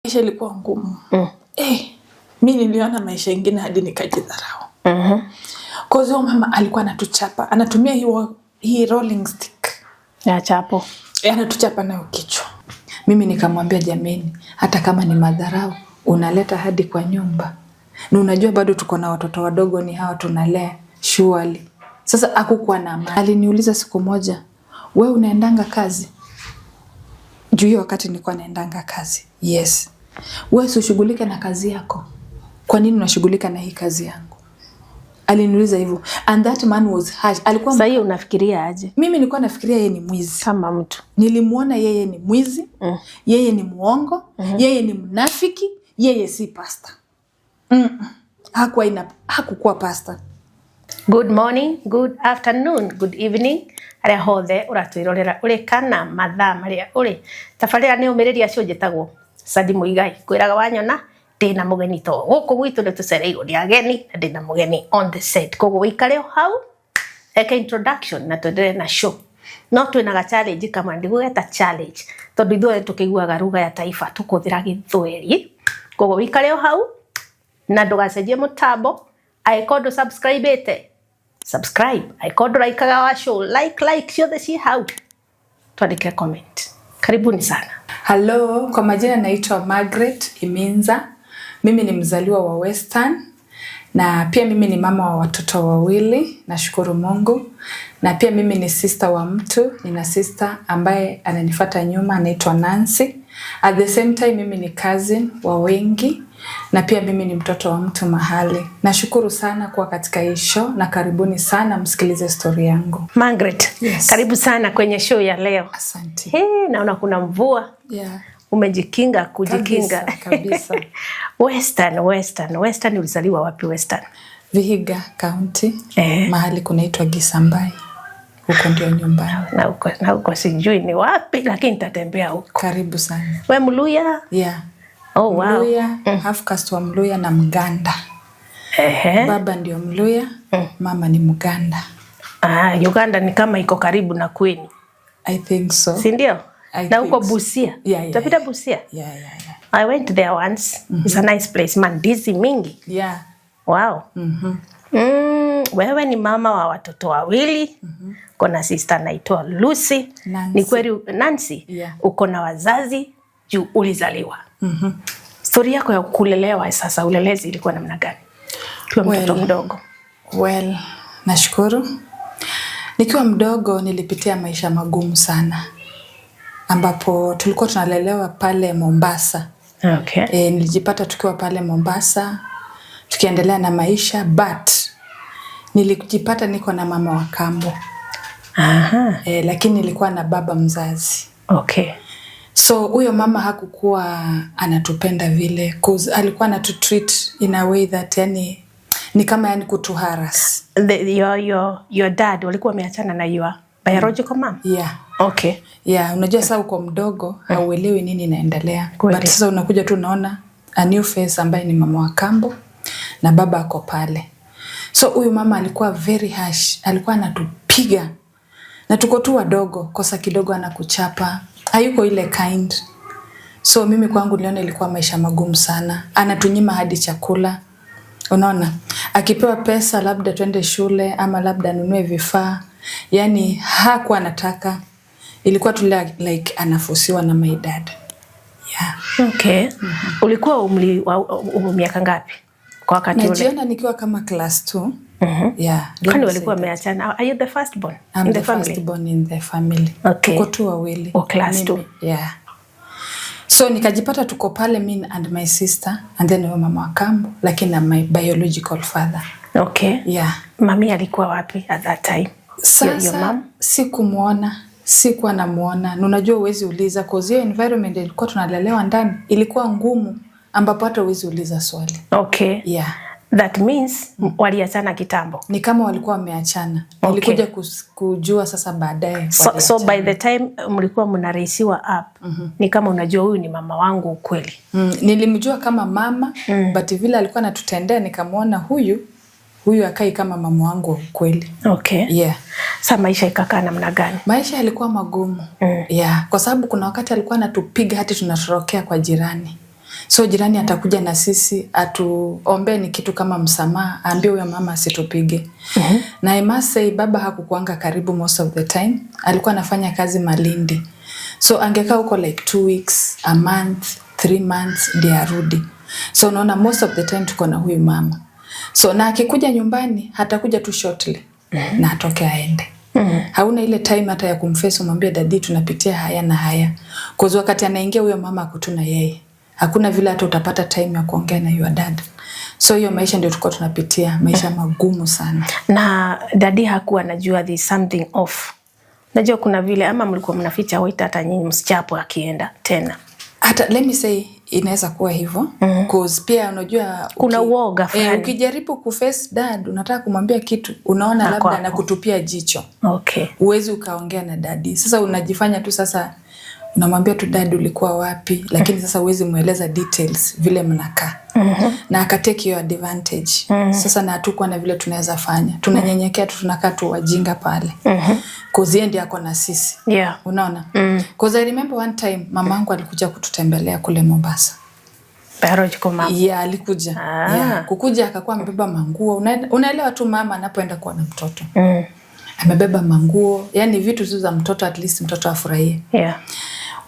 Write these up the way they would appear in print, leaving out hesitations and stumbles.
Maisha ilikuwa ngumu. Eh, mi niliona maisha ingine hadi nikajidharau. Cause huyo mama alikuwa anatuchapa, anatumia hii rolling stick. Ya chapo. Eh, anatuchapa nayo kichwa. Mimi nikamwambia, jameni, hata kama ni madharau unaleta hadi kwa nyumba, na unajua bado tuko na watoto wadogo, ni hawa tunalea surely. Sasa hakukuwa na amani. Aliniuliza siku moja, "We unaendanga kazi?" Juu hiyo wakati nilikuwa naendanga kazi. "Yes." "We si ushughulike na kazi yako, kwa nini unashughulika na hii kazi yangu?" Aliniuliza hivyo, and that man was harsh. Alikuwa Sasa hiyo unafikiria aje? Mimi nilikuwa nafikiria yeye ni mwizi. Kama mtu. Nilimuona yeye ni mwizi, yeye ni muongo, yeye ni mnafiki, yeye si pasta. Hakukuwa pasta. Good morning, good afternoon, good evening arĩa hothe ũratwĩrorera ũrĩ kana mathaa marĩa ũrĩ. Tabarĩra nĩ ũmĩrĩria acio. Njĩtagwo Sandi Muigai. Kwĩraga wanyona ndĩna mũgeni, to gũkũ gwitũ nĩ tũcereirwo nĩ ageni na ndĩna mũgeni on the set, koguo wĩikare o hau eke introduction na tuendelee na show. No twĩna ga challenge kamwe, ndigũgeta challenge tondũ ithuothe tũkĩiguaga lugha ya taifa, tũkũhũthĩra Gĩthweri, koguo wĩikare o hau na ndũgacenjie mũtambo. Angĩkorwo ndũ subscribe ĩte, subscribe. Angĩkorwo ndũraikaga wa show, like, like ciothe ciĩ hau, tuandike comment. Karibuni sana. Hello, kwa majina naitwa Margaret Iminza. Mimi ni mzaliwa wa Western na pia mimi ni mama wa watoto wawili, nashukuru Mungu. Na pia mimi ni sister wa mtu, nina sister ambaye ananifuata nyuma, anaitwa Nancy. At the same time mimi ni cousin wa wengi na pia mimi ni mtoto wa mtu mahali. Nashukuru sana kuwa katika hii show na karibuni sana msikilize story yangu. Margaret, Yes. karibu sana kwenye show ya leo. Asante. Hey, naona kuna mvua. Umejikinga kujikinga. Kabisa, kabisa. Western, Western, Western, ulizaliwa wapi Western? Vihiga County, mahali kunaitwa Gisambai. Huko ndio nyumbani. Na huko sijui ni wapi, lakini nitatembea huko. Karibu sana. We Mluya? Yeah. Oh, wow. Mluya, half caste wa Mluya na Mganda. Baba ndio Mluya, mama ni Mganda. Ah, Uganda ni kama iko karibu na kwenu. I think so. Si ndio? I Na huko think so. Busia. Yeah. Utapita Busia? Yeah. I went there once. It's a nice place. Mandizi mingi. Wow. Wewe ni mama wa watoto wawili. Uko na sister anaitwa Lucy. Nancy. Ni kweli Nancy? Yeah. Uko na wazazi juu ulizaliwa. Stori yako ya kulelewa sasa, ulelezi ilikuwa namna gani? Ukiwa mtoto mdogo. Well, nashukuru. Nikiwa mdogo nilipitia maisha magumu sana, ambapo tulikuwa tunalelewa pale Mombasa. E, nilijipata tukiwa pale Mombasa tukiendelea na maisha, but nilijipata niko na mama wa kambo. E, lakini nilikuwa na baba mzazi. So huyo mama hakukuwa anatupenda vile, 'cause alikuwa anatutreat in a way that yani ni kama yani kutuharass. Your dad walikuwa wameachana na your biological mom? Yeah. Yeah, unajua sasa uko mdogo, hauelewi nini inaendelea. But sasa unakuja tu unaona a new face ambaye ni mama wa kambo na baba ako pale. So huyu mama alikuwa very harsh, alikuwa anatupiga na tuko tu wadogo, kosa kidogo anakuchapa, hayuko ile kind. So mimi kwangu niliona ilikuwa maisha magumu sana, anatunyima hadi chakula. Unaona, akipewa pesa labda twende shule ama labda anunue vifaa, yani hakuwa anataka, ilikuwa tu like anafosiwa na my dad. Yeah. Okay. Ulikuwa umri wa miaka ngapi kwa wakati ule? Najiona nikiwa kama class 2. Yeah. Kwani walikuwa wameachana? Are you the first born I'm in the the family? First born in the family. Tuko tu wawili. Oh, class two. Mimi, yeah. So nikajipata tuko pale, me and my sister and then huyo mama wa kambo, lakini na my biological father. Yeah. Mami alikuwa wapi at that time? Your Sasa mom? Sikumuona, sikuwa namuona. Na unajua huwezi uliza, 'cause hiyo environment ilikuwa tunalelewa ndani ilikuwa ngumu, ambapo hata huwezi uliza swali. Yeah. That means waliachana kitambo. Ni kama walikuwa wameachana. Nilikuja kujua sasa baadaye So by waliachana. The time mlikuwa mnaraisiwa up, ni kama unajua huyu ni mama wangu ukweli. Nilimjua kama mama, but vile alikuwa anatutendea nikamwona huyu Huyu akai kama mama wangu wa ukweli. Yeah. Sa maisha ikakaa namna gani? Maisha yalikuwa magumu. Yeah, kwa sababu kuna wakati alikuwa anatupiga hadi tunatorokea kwa jirani. So jirani atakuja na sisi atuombee ni kitu kama msamaha, aambie huyo mama asitupige. Na I must say baba hakukuanga karibu most of the time. Alikuwa anafanya kazi Malindi. So angekaa huko like 2 weeks, a month, 3 months ndiye arudi. So unaona most of the time tuko na huyu mama. So na akikuja nyumbani hatakuja tu shortly na atoke aende. Hauna ile time hata ya kumface umwambie, "Daddy, tunapitia haya na haya." Cause wakati anaingia huyo mama ako tu na yeye. Hakuna vile hata utapata time ya kuongea na your dad. So hiyo maisha ndio tulikuwa tunapitia, maisha magumu sana. Na daddy hakuwa anajua there's something off? Najua kuna vile ama mlikuwa mnaficha waiter hata nyinyi msichapo akienda tena? Hata let me say inaweza kuwa hivyo, cause pia unajua Kuna uoga fulani. Ukijaribu kuface dad, unataka kumwambia kitu, unaona Ako labda hapo. anakutupia jicho. Uwezi ukaongea na daddy. Sasa unajifanya tu, sasa unamwambia tu, "Dad, ulikuwa wapi?" Lakini sasa uwezi mweleza details vile mnakaa. Na akatake hiyo advantage. Sasa na hatukuwa na vile tunaweza fanya. Tunanyenyekea tu, tunakaa tu wajinga pale. Cause yeye ndiye ako na sisi. Unaona? Cause I remember one time mamangu alikuja kututembelea kule Mombasa. Biological mom. Yeah, alikuja. Yeah. Kukuja akakuwa amebeba manguo. Unaelewa tu mama anapoenda kuwa na mtoto. Amebeba manguo, yani vitu tu za mtoto, at least mtoto afurahie.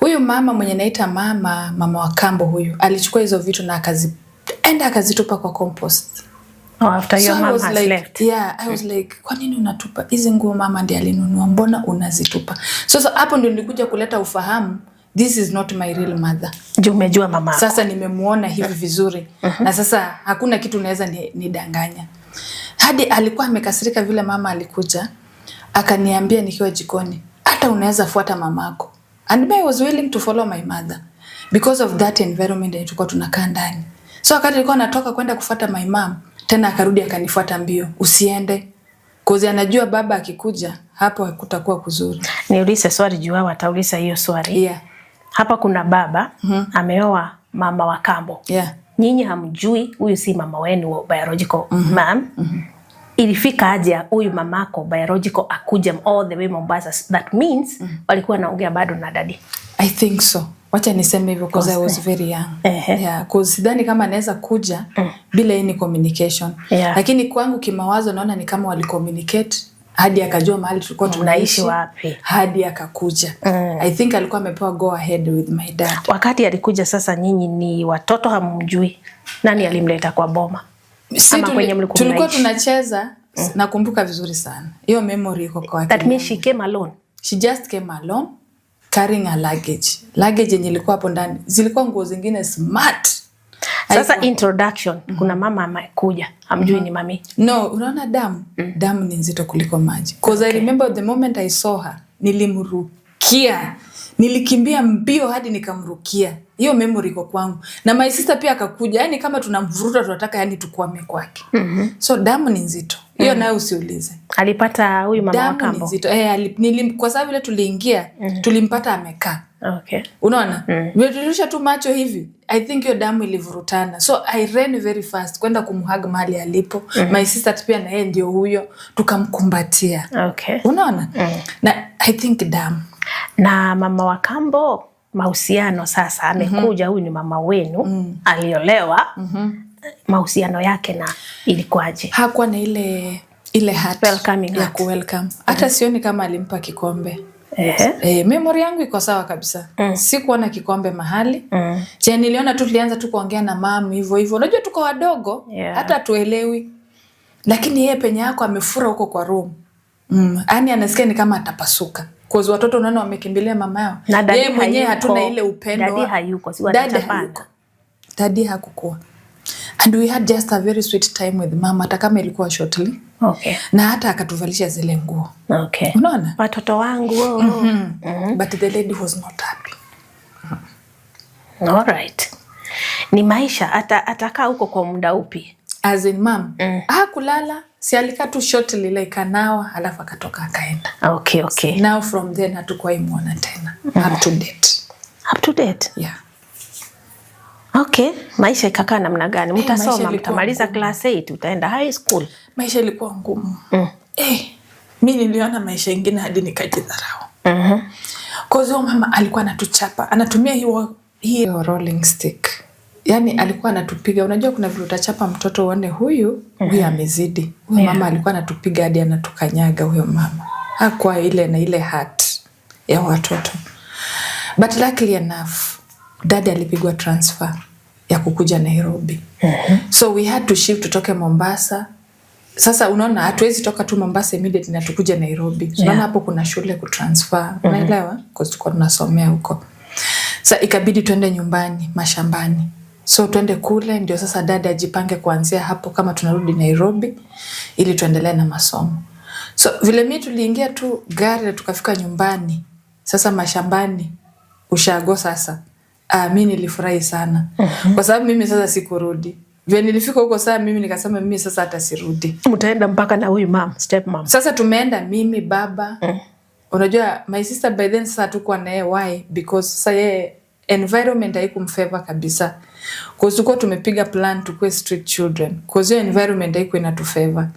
Huyu mama mwenye naita mama, mama wa kambo huyu, alichukua hizo vitu na akazienda akazitupa kwa compost. Oh, after your So I mom was has like, left. Yeah, I was like, "Kwa nini unatupa hizi nguo? Mama ndiye alinunua, mbona unazitupa?" So hapo ndio nilikuja kuleta ufahamu, this is not my real mother. Juu umejua mama. Sasa nimemuona hivi vizuri na sasa hakuna kitu unaweza nidanganya. Hadi alikuwa amekasirika vile mama alikuja akaniambia nikiwa jikoni, "Hata unaweza fuata mamako." And me, I was willing to follow my mother because of that environment yenye tulikuwa tunakaa ndani. So wakati nilikuwa natoka kwenda kufuata my mom, tena akarudi akanifuata mbio, "Usiende." Cause anajua baba akikuja hapo hakutakuwa kuzuri. Niulize swali juu hao watauliza hiyo swali. Yeah. Hapa kuna baba ameoa mama wa kambo. Nyinyi hamjui huyu si mama wenu wa biological mom. Ilifika aje huyu mamako biological akuja all the way Mombasa? That means walikuwa naongea bado na daddy. I think so. Wacha niseme hivyo because I was very young. Yeah, cause sidhani kama anaweza kuja bila any communication. Lakini kwangu kimawazo naona ni kama walicommunicate hadi akajua mahali tulikuwa Mnaishi tunaishi wapi? Hadi akakuja. I think alikuwa amepewa go ahead with my dad. Wakati alikuja sasa, nyinyi ni watoto hamjui nani alimleta kwa boma? Si Ama kwenye mlikuwa tulikuwa mnaishi? tunacheza, nakumbuka vizuri sana. Hiyo memory iko kwa That akili means yangu. she came alone. She just came alone carrying a luggage. Luggage yenye ilikuwa hapo ndani zilikuwa nguo zingine smart. Sasa introduction, kuna mama amekuja, hamjui ni mami. No, unaona damu? Damu ni nzito kuliko maji. Cause I remember the moment I saw her, nilimrukia. Nilikimbia mbio hadi nikamrukia. Hiyo memory iko kwangu. Na my sister pia akakuja, yani kama tunamvuruta, tunataka yani tukwame kwake. So damu ni nzito. Hiyo nayo usiulize. Alipata huyu mama wa Damu ni kambo. nzito. Eh, kwa sababu vile tuliingia, tulimpata amekaa. Unaona? Vile tulirusha tu macho hivi, I think hiyo damu ilivurutana. So I ran very fast kwenda kumhug mahali alipo. My sister pia na yeye ndio huyo, tukamkumbatia. Unaona? Na I think damu. Na mama wa kambo mahusiano sasa amekuja, huyu ni mama wenu aliolewa, mahusiano yake na ilikuwaje? Hakuwa na ile heart Welcoming ya heart. kuwelcome. Hata sioni kama alimpa kikombe. Memory yangu iko sawa kabisa. Sikuona kikombe mahali. Che niliona tu tulianza tu kuongea na mum hivyo hivyo. Unajua tuko wadogo, hata hatuelewi. Lakini yeye penye yako amefura huko kwa room. Yaani anasikia ni kama atapasuka. Cause watoto unaona wamekimbilia mama yao. Na daddy Yeye mwenyewe hayuko. hatuna ile upendo. Daddy hayuko, si Daddy wanachapana? hayuko. Daddy hakukuwa. And we had just a very sweet time with mama, hata kama ilikuwa shortly. Na hata akatuvalisha zile nguo. Unaona? Watoto wangu, oh. But the lady was not happy. All right. Ni maisha, atakaa huko kwa muda upi? As in mom, hakulala, si alikaa tu shortly like an hour, alafu akatoka akaenda. Now from then hatukuwahi muona tena. Up to date. Up to date. Yeah. Okay, maisha ikakaa namna gani? Maisha Mtasoma, ilikuwa mtamaliza ngumu. Class 8, utaenda high school. Maisha ilikuwa ngumu. Mi niliona maisha ingine hadi nikajidharau. 'Cause huyo mama alikuwa anatuchapa, anatumia hiyo hiyo rolling stick. Yaani alikuwa anatupiga. Unajua kuna vile utachapa mtoto uone huyu huyu amezidi. Huyo mama alikuwa anatupiga hadi anatukanyaga huyo mama. Hakuwa ile na ile heart ya watoto. But luckily enough, Dad alipigwa transfer ya kukuja Nairobi. So we had to shift tutoke Mombasa. Sasa unaona hatuwezi toka tu Mombasa immediately na tukuje Nairobi. So unaona hapo kuna shule kutransfer. Unaelewa? Because tulikuwa tunasomea huko. Sa ikabidi tuende nyumbani mashambani. So tuende kule ndio sasa dada ajipange kuanzia hapo kama tunarudi Nairobi ili tuendelee na masomo. So vile mi tuliingia tu gari na tukafika nyumbani. Sasa mashambani ushago sasa. Mi nilifurahi sana. Kwa sababu mimi sasa sikurudi. Vile nilifika huko saa mimi nikasema mimi sasa hata sirudi. Mtaenda mpaka na huyu mom, step mom. Sasa tumeenda mimi, baba. Unajua my sister by then sasa hatukuwa na yeye. Why? Because sasa yeye environment haikumfavor kabisa. 'Cause tulikuwa tumepiga plan tukue street children. 'Cause hiyo environment haikuwa inatufavor.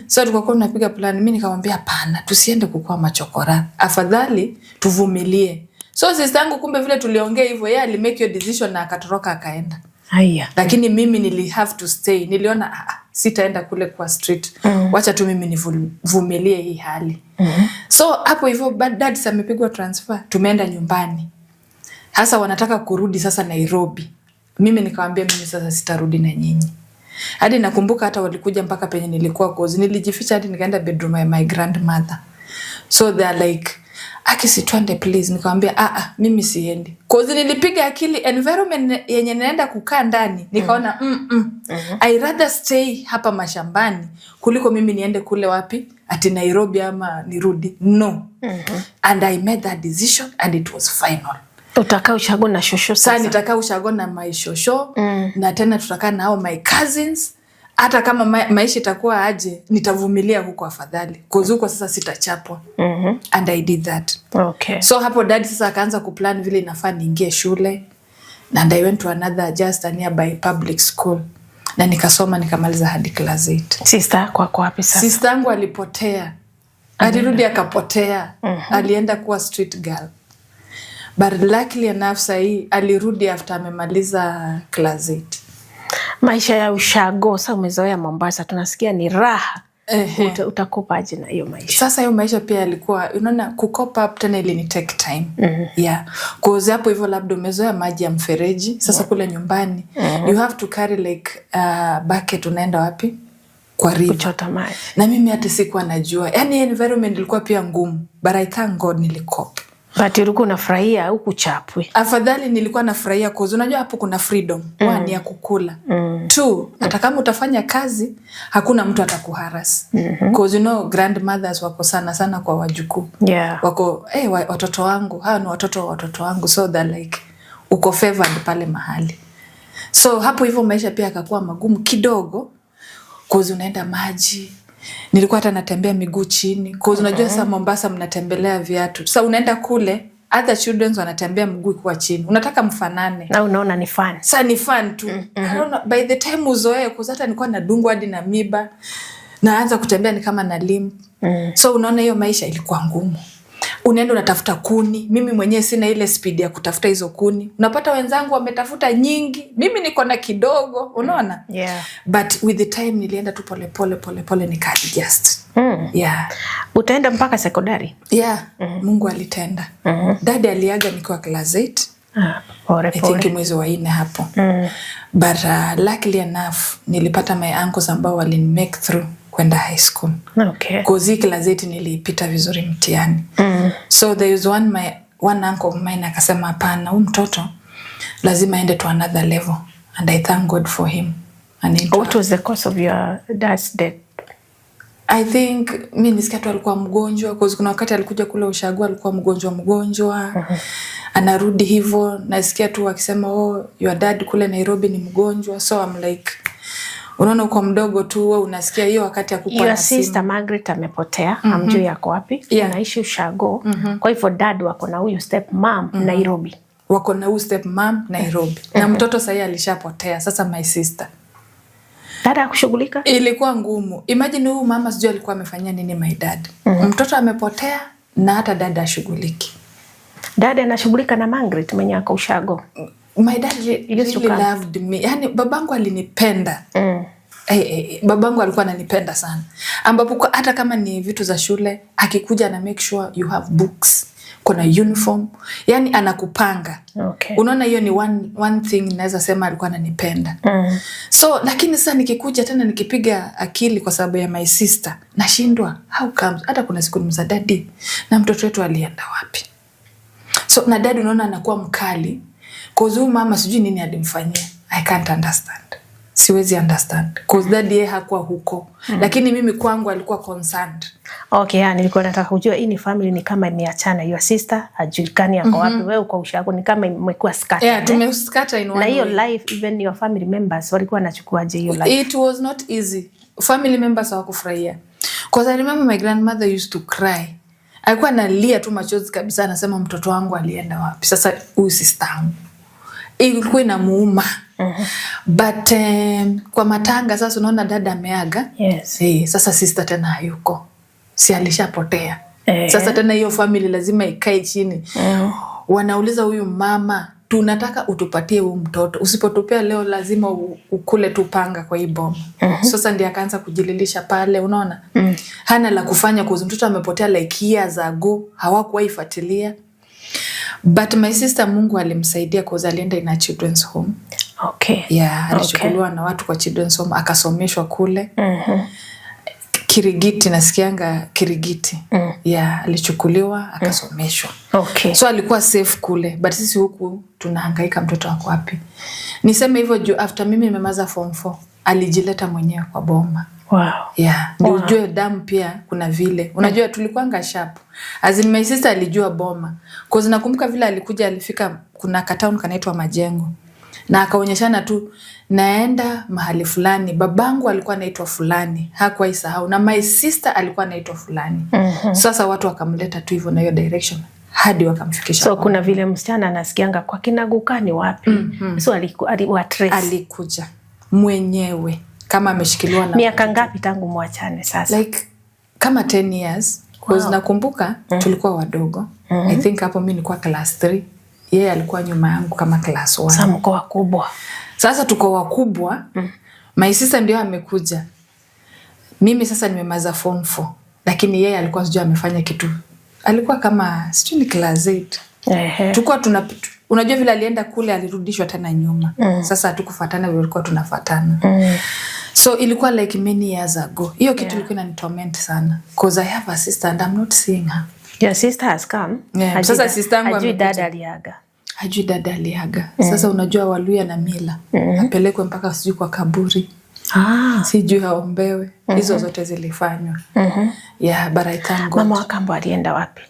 So tukakuwa tunapiga plan, mimi nikamwambia hapana, tusiende kukua machokora. Afadhali tuvumilie. So sister yangu kumbe vile tuliongea hivyo, yeye alimake hiyo decision na akatoroka akaenda. Haya. Lakini mimi nili have to stay. Niliona sitaenda kule kwa street. Wacha tu mimi nivumilie hii hali. So hapo hivyo dad amepigwa transfer, tumeenda nyumbani. Sasa wanataka kurudi sasa Nairobi. Mimi nikamwambia mimi sasa sitarudi na nyinyi. Hadi nakumbuka hata walikuja mpaka penye nilikuwa, 'cause nilijificha hadi nikaenda bedroom ya my grandmother. So they are like, "Aki, si twende, please?" Nikamwambia, "Ah ah, mimi siendi." 'Cause nilipiga akili environment yenye naenda kukaa ndani, nikaona I rather stay hapa mashambani kuliko mimi niende kule wapi, ati Nairobi ama nirudi. No. And I made that decision and it was final. Utakaa ushago na shosho Sasa sasa. nitakaa ushago na my shosho na tena tutakaa na hao my cousins. Hata kama maisha itakuwa aje, nitavumilia huko afadhali. 'Cause huko sasa sitachapwa. And I did that. So hapo dad sasa akaanza kuplan vile inafaa niingie shule, and I went to another just a nearby public school na nikasoma nikamaliza hadi class 8. Sister yako ako wapi sasa? Sister yangu alipotea, alirudi akapotea. Alienda kuwa street girl, but luckily enough sahii alirudi after amemaliza class 8. Maisha ya ushago sasa, umezoea Mombasa, tunasikia ni raha. Utacope aje na hiyo maisha? Sasa hiyo maisha pia yalikuwa, unaona, kucope up tena ili ni take time. Yeah, 'cause hapo hivyo labda umezoea maji ya mfereji, sasa kule nyumbani you have to carry like bucket, unaenda wapi, kwa river Kuchota maji. Na mimi hata sikuwa najua, yani environment ilikuwa pia ngumu, but I thank God nilicope. But ulikuwa unafurahia huku chapwe. Afadhali nilikuwa nafurahia, 'cause unajua hapo kuna freedom. One, ya kukula. Two, hata kama utafanya kazi hakuna mtu atakuharass. 'Cause you know grandmothers wako sana sana kwa wajukuu. Wako watoto wangu, hawa ni watoto wa watoto wangu, so they're like uko favored pale mahali. So hapo hivyo maisha pia yakakuwa magumu kidogo, 'cause unaenda maji, nilikuwa hata natembea miguu chini, 'cause unajua sasa Mombasa mnatembelea viatu. Sasa unaenda kule other children wanatembea mguu ikiwa chini, unataka mfanane. Na unaona ni fun. Sa ni fun tu. I don't know, by the time uzoee, 'cause hata nilikuwa nadungwa hadi na miba, naanza kutembea ni kama na limp. So unaona hiyo maisha ilikuwa ngumu. Unaenda unatafuta kuni, mimi mwenyewe sina ile speed ya kutafuta hizo kuni. Unapata wenzangu wametafuta nyingi, mimi niko na kidogo, unaona? But with the time nilienda tu pole pole pole pole nika adjust. Yeah. Utaenda mpaka sekondari? Yeah, Mungu alitenda. Dadi aliaga nikiwa class 8. Ah, pole I think pole. mwezi wa 4 hapo. But luckily enough nilipata my uncles ambao walini make through kwenda high school. 'Cause hii class 8 niliipita vizuri mtihani. So there is one uncle of mine akasema hapana, huyu mtoto lazima aende to another level, and I thank God for him. Anaitwa What was the cause of your dad's death? I think mi nisikia tu alikuwa mgonjwa, 'cause kuna wakati alikuja kule ushago alikuwa mgonjwa mgonjwa. Anarudi hivyo nasikia tu akisema, "Oh, your dad kule Nairobi ni mgonjwa." So I'm like, unaona uko mdogo tu wewe unasikia hiyo wakati hakukuwa Your na simu. sister Margaret amepotea, hamjui yako wapi. Anaishi ushago. Kwa hivyo dad wako na huyu step mom Nairobi. Wako na huyu step mom Nairobi, na mtoto sahii alishapotea. Sasa my sister, Dada hakushughulika? Ilikuwa ngumu. Imagine huyu mama sijui alikuwa amefanyia nini my dad. Mtoto amepotea na hata dada ashughuliki. Dada anashughulika na Margaret mwenye ako ushago. My dad Used to really come. Loved me. Yani babangu alinipenda. Hey, hey, babangu alikuwa ananipenda sana, ambapo hata kama ni vitu za shule, akikuja na make sure you have books, kuna uniform, yani anakupanga. Unaona, hiyo ni one thing naweza sema alikuwa ananipenda. So lakini sasa nikikuja tena nikipiga akili kwa sababu ya my sister, nashindwa how comes. Hata kuna siku nimza, "Daddy, na mtoto wetu alienda wapi?" So na dad unaona anakuwa mkali 'cause huyu mama sijui nini alimfanyia. I can't understand, siwezi understand 'cause dad yeye hakuwa huko, lakini mimi kwangu alikuwa concerned. Okay, ya, nilikuwa nataka kujua hii ni family ni kama imeachana. Your sister hajulikani ako wapi, wewe uko ushago, ni kama imekuwa scattered, Yeah, eh? Tumescatter in Na one hiyo way. life, even your family members walikuwa wanachukuaje hiyo life? It was not easy. Family members hawakufurahia. 'Cause I remember my grandmother used to cry. Alikuwa analia tu machozi kabisa, anasema, "Mtoto wangu alienda wapi?" Sasa huyu sister yangu. Ilikuwa inamuuma. But kwa matanga sasa unaona dada ameaga. Sasa sister tena hayuko. Si alishapotea. Sasa tena hiyo family lazima ikae chini. Wanauliza huyu mama, "Tunataka utupatie huu mtoto, usipotupea leo lazima ukule tu panga kwa hii boma." Sasa ndiye akaanza kujililisha pale, unaona, hana la kufanya 'cause mtoto amepotea like years ago, hawakuwahi fuatilia. But my sister, Mungu alimsaidia 'cause alienda in a children's home. Yeah, alichukuliwa na watu kwa children's home, akasomeshwa kule. Kirigiti, nasikianga Kirigiti. Yeah, alichukuliwa akasomeshwa. So alikuwa safe kule, but sisi huku tunahangaika mtoto wako wapi. Niseme hivyo juu after mimi nimemaliza form 4, alijileta mwenyewe kwa boma. Yeah, ndio ujue damu pia kuna vile. Unajua tulikuwanga sharp. As in my sister alijua boma. 'Cause nakumbuka vile alikuja, alifika kuna katown kanaitwa Majengo. Na akaonyeshana tu, "Naenda mahali fulani, babangu alikuwa anaitwa fulani," hakuwahi sahau, na my sister alikuwa anaitwa fulani. Sasa watu wakamleta tu hivyo na hiyo direction hadi wakamfikisha. So kuna vile msichana anasikianga kwa kina guka ni wapi. So aliwatrace. Alikuja mwenyewe kama ameshikiliwa na Miaka ngapi tangu mwachane sasa? Like kama 10 years. 'Cause nakumbuka tulikuwa wadogo. I think hapo mi nilikuwa class 3, yeye alikuwa nyuma yangu kama class 1. Sasa mko wakubwa. Sasa tuko wakubwa. My sister ndio amekuja, mimi sasa nimemaliza form 4, lakini yeye alikuwa sijui amefanya kitu, alikuwa kama sijui ni class 8. Tulikuwa tuna, unajua vile alienda kule alirudishwa tena nyuma. Sasa hatukufuatana vile tulikuwa tunafuatana. So ilikuwa like many years ago. Hiyo kitu ilikuwa inanitorment sana 'cause I have a sister and I'm not seeing her. Your sister has come. Yeah, sasa sister yangu hajui amekuja. dada aliaga. Hajui dada aliaga. Sasa unajua Waluya na mila, apelekwe mpaka sijui kwa kaburi, sijui aombewe. Hizo zote zilifanywa. Yeah, but I thank God. Mama wa kambo alienda wapi?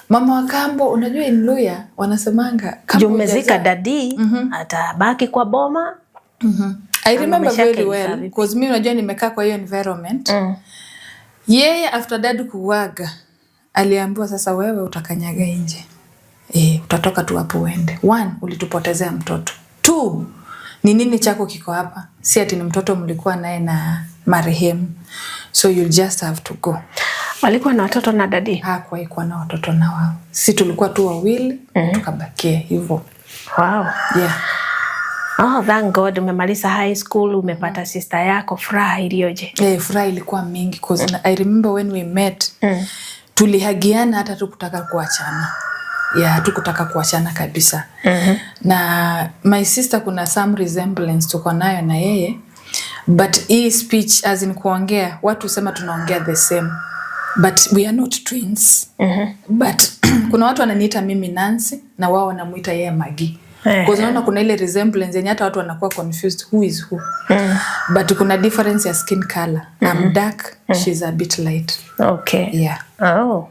Mama wa kambo, unajua in Luya wanasemanga kama Juu umezika hujazaa- daddy, atabaki kwa boma. I remember Maisha yake very ilikaa well vipi? 'cause mi unajua nimekaa kwa hiyo environment. Yeye after dad kuwaga aliambiwa, "Sasa wewe utakanyaga nje. Utatoka tu hapo uende. One, ulitupotezea mtoto. Two, ni nini chako kiko hapa? Si ati ni mtoto mlikuwa naye na marehemu. So you'll just have to go." Walikuwa na watoto na daddy? Hakuwahi kuwa na watoto na wao. Si tulikuwa tu wawili, tukabakia hivyo. Yeah. Oh, thank God umemaliza high school, umepata sister yako, furaha iliyoje. Furaha ilikuwa mingi 'cause I remember when we met, tulihugiana, hata tukutaka kuachana. Yeah, hatukutaka kuachana kabisa. Na my sister kuna some resemblance tuko nayo na yeye, but hii speech, as in kuongea, watu sema tunaongea the same, but we are not twins. But kuna watu wananiita mimi Nancy na wao wanamuita yeye Maggie. 'Cause unaona kuna ile resemblance yenye hata watu wanakuwa confused who is who. But kuna difference ya skin color. I'm dark, she's a bit light. Yeah. Oh.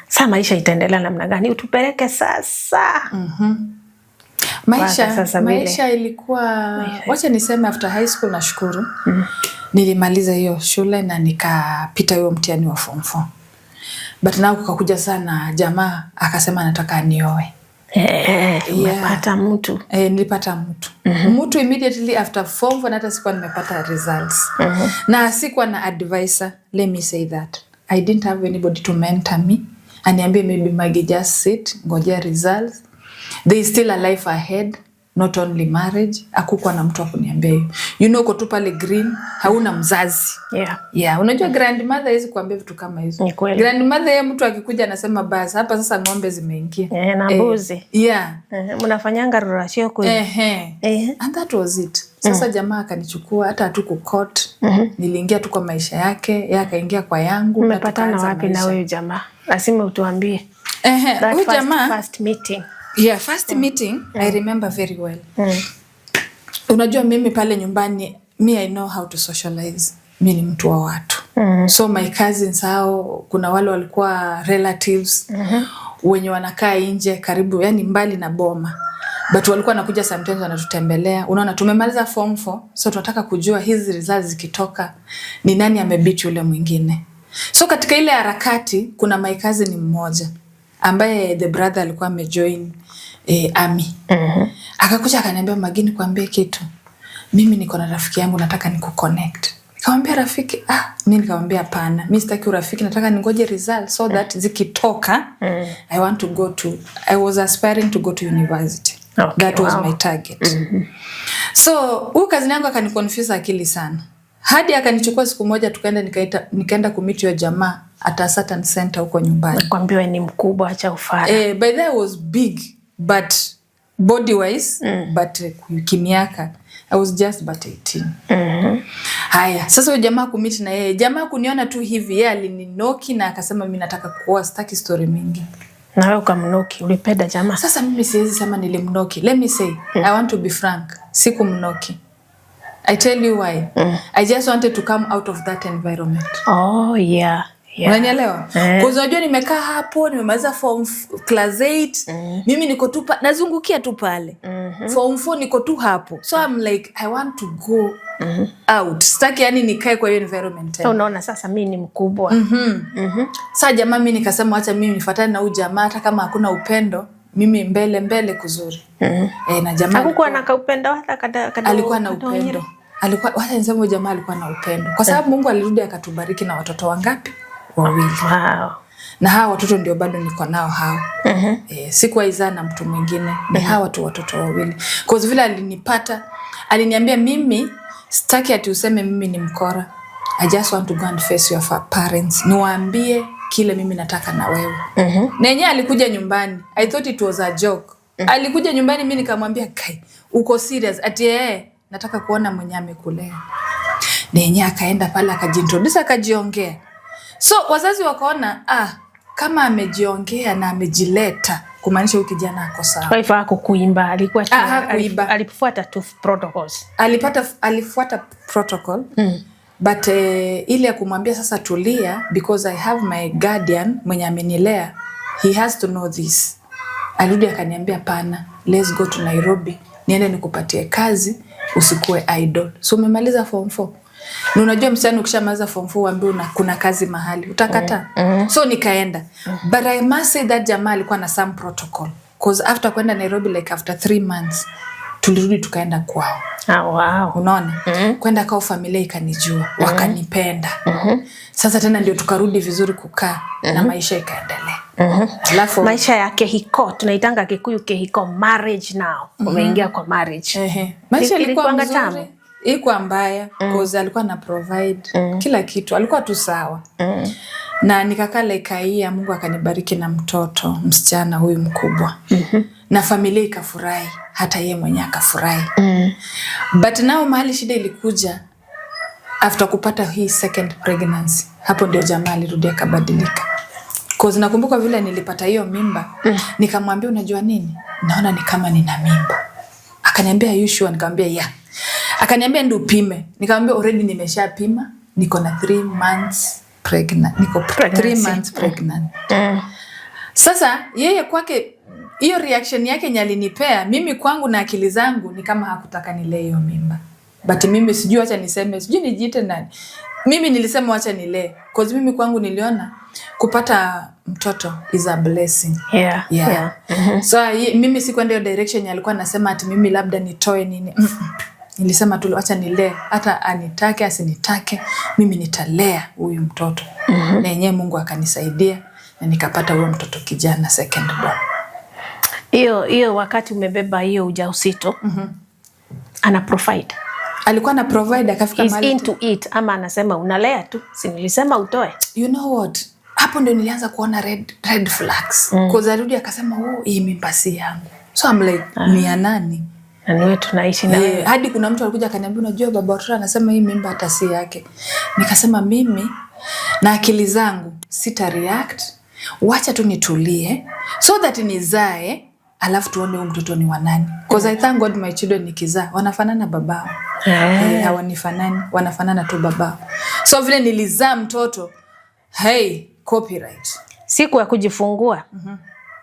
Sa maisha itaendelea namna gani? Utupeleke sasa. Maisha, Mpaka sasa vile. Maisha ilikuwa, wacha niseme after high school, nashukuru nilimaliza hiyo shule na nikapita hiyo mtihani wa form 4. But now kukakuja sana jamaa akasema anataka anioe. Umepata mtu. Nilipata mtu mtu immediately after form four, na hata sikuwa nimepata results na sikuwa na advisor. Let me say that I didn't have anybody to mentor me, aniambie, "Maybe Maggie, just sit, ngojea results, there is still a life ahead, not only marriage." Hakukuwa na mtu wa kuniambia hiyo. Uko tu pale green, hauna mzazi. Yeah, unajua grandmother hawezi kuambia vitu kama hizo. Ni kweli. Grandmother, yeye mtu akikuja anasema, "Basi hapa sasa ng'ombe zimeingia." Na mbuzi. Mnafanyanga ruracio kweli. Ehe. And that was it. Sasa jamaa akanichukua, hata hatukucourt. Niliingia tu kwa maisha yake, yeye akaingia kwa yangu na Umepatana tukaanza wapi na maisha. huyu jamaa? Lazima utuambie. That Huyu first, jamaa, first meeting. Yeah, first meeting I remember very well. Unajua mimi pale nyumbani, me, I know how to socialize. Mi ni mtu wa watu. So my cousins hao, kuna wale walikuwa relatives wenye wanakaa nje karibu, yani mbali na boma. But walikuwa wanakuja sometimes wanatutembelea. Unaona tumemaliza form 4, so tunataka kujua hizi results zikitoka ni nani amebeat yule mwingine. So katika ile harakati kuna my cousin mmoja ambaye the brother alikuwa amejoin army. Akakuja akaniambia, "Maggie, nikwambie kitu. Mimi niko na rafiki yangu, nataka nikuconnect." Nikamwambia, "Rafiki?" Ah, mi nikamwambia, "Hapana, mi sitaki urafiki, nataka ningoje result so that zikitoka I want to go to I was aspiring to go to university." That was my target. So huyu cousin yangu akaniconfuse akili sana. Hadi akanichukua siku moja tukaenda, nikaenda kumeet hiyo jamaa at a certain center huko nyumbani. Kwambiwa ni mkubwa, acha ufara. By then I was big, but body wise, but kimiaka I was just but 18. Haya, sasa huyo jamaa kumeet na yeye, jamaa kuniona tu hivi, yeye alininoki na akasema, "Mimi nataka kuoa, sitaki story mingi." Na wewe ukamnoki, ulipenda jamaa. Sasa mimi siwezi sema nilimnoki. Let me say, I want to be frank. Sikumnoki. I tell you why. I just wanted to come out of that environment. Unanielewa? Eh. Kwa unajua nimekaa hapo, nimemaliza form class 8. Mimi niko tu nazungukia tu pale. Form 4 niko tu hapo. So I'm like, I want to go out. Sitaki yani nikae kwa hiyo environment So tena. unaona sasa mi ni mkubwa. Sa jamaa, mi nikasema wacha mimi nifuatane na huyu jamaa, hata kama hakuna upendo, mimi mbele mbele kuzuri. Na jamaa Hakukuwa na kaupendo hata kada alikuwa na kada upendo. Alikuwa, wacha niseme, huyu jamaa alikuwa na upendo. Kwa sababu Mungu alirudi akatubariki na watoto wangapi? Wawili. Na hawa watoto ndio bado niko nao hao. Sikuwahi zaa na mtu mwingine, ni hawa tu watoto wawili. Cause vile alinipata, aliniambia, "Mimi sitaki ati useme mimi ni mkora. I just want to go and face your parents. Niwaambie kile mimi nataka na wewe." Na yenyewe alikuja nyumbani. I thought it was a joke. Alikuja nyumbani, mimi nikamwambia, "Kai, uko serious?" Ati "Nataka kuona mwenye amekulea." Na yenyewe akaenda pale akajiintroduce, akajiongea. So wazazi wakaona, ah, kama amejiongea na amejileta, kumaanisha huyu kijana ako sawa. Kwa hivyo hakukuiba, alikuwa tu Ah, hakuiba. alifuata tu protocols. Alifuata protocol. But ile ya kumwambia sasa tulia, because I have my guardian mwenye amenilea, he has to know this. Alirudi akaniambia, "Pana, let's go to Nairobi, niende nikupatie kazi, usikuwe idle. So umemaliza form 4." Na unajua msichana ukishamaliza form 4 uambiwe kuna kazi mahali, utakataa. So nikaenda. But I must say that jamaa alikuwa na some protocol. 'Cause after kwenda Nairobi, like after 3 months, tulirudi tukaenda kwao. Unaona, kwenda kwao familia ikanijua, wakanipenda. Sasa tena ndio tukarudi vizuri kukaa na maisha ikaendelea. Alafu Maisha ya kehiko, tunaitanga Kikuyu kehiko, marriage now. Umeingia kwa marriage. Ehe. Maisha ilikuwa Ilikuwanga mzuri, tamu? Ilikuwa mbaya, cause alikuwa na provide kila kitu, alikuwa tu sawa. Na nikakaa like a year, Mungu akanibariki na mtoto msichana huyu mkubwa. Na familia ikafurahi, hata yeye mwenyewe akafurahi. But now mahali shida ilikuja after kupata hii second pregnancy, hapo ndio jamaa alirudi akabadilika. 'Cause nakumbuka vile nilipata hiyo mimba, nikamwambia, "Unajua nini? Naona ni kama nina mimba." Akaniambia, "Are you sure?" Nikamwambia, "Yeah." Akaniambia, "Ndio upime." Nikamwambia, "Already nimeshapima, niko na 3 months pregnant. Niko 3 Pregnancy. Months pregnant." Sasa yeye kwake hiyo reaction yake yenye alinipea mimi, kwangu na akili zangu ni kama hakutaka nilee hiyo mimba. But mimi sijui, acha niseme, sijui nijiite nani. Mimi nilisema wacha nilee, cause mimi kwangu niliona kupata mtoto is a blessing. Yeah. So mimi sikwenda hiyo direction yenye alikuwa anasema ati mimi labda nitoe nini. Nilisema tu wacha nilee, hata anitake asinitake, mimi nitalea huyu mtoto. Na yenyewe Mungu akanisaidia na nikapata huyo mtoto kijana, second born. Hiyo hiyo wakati umebeba hiyo ujauzito, ana provide? Alikuwa na provide, akafika He's mahali into it ama anasema unalea tu, si nilisema utoe? You know what, hapo ndio nilianza kuona red flags. Cause alirudi akasema, "Oh, hii mimba si yangu." So I'm like, "Ni ya nani?" Na niwe tunaishi na Eh, hadi kuna mtu alikuja akaniambia, "Unajua baba watoto anasema hii mimba hata si yake." Nikasema mimi na akili zangu sita react, wacha tu nitulie so that nizae, alafu tuone huyu mtoto ni wa nani. Cause I thank God my children nikizaa wanafanana babao. Eh, hawanifanani, wanafanana tu babao. So vile nilizaa mtoto, hey, copyright. Siku ya kujifungua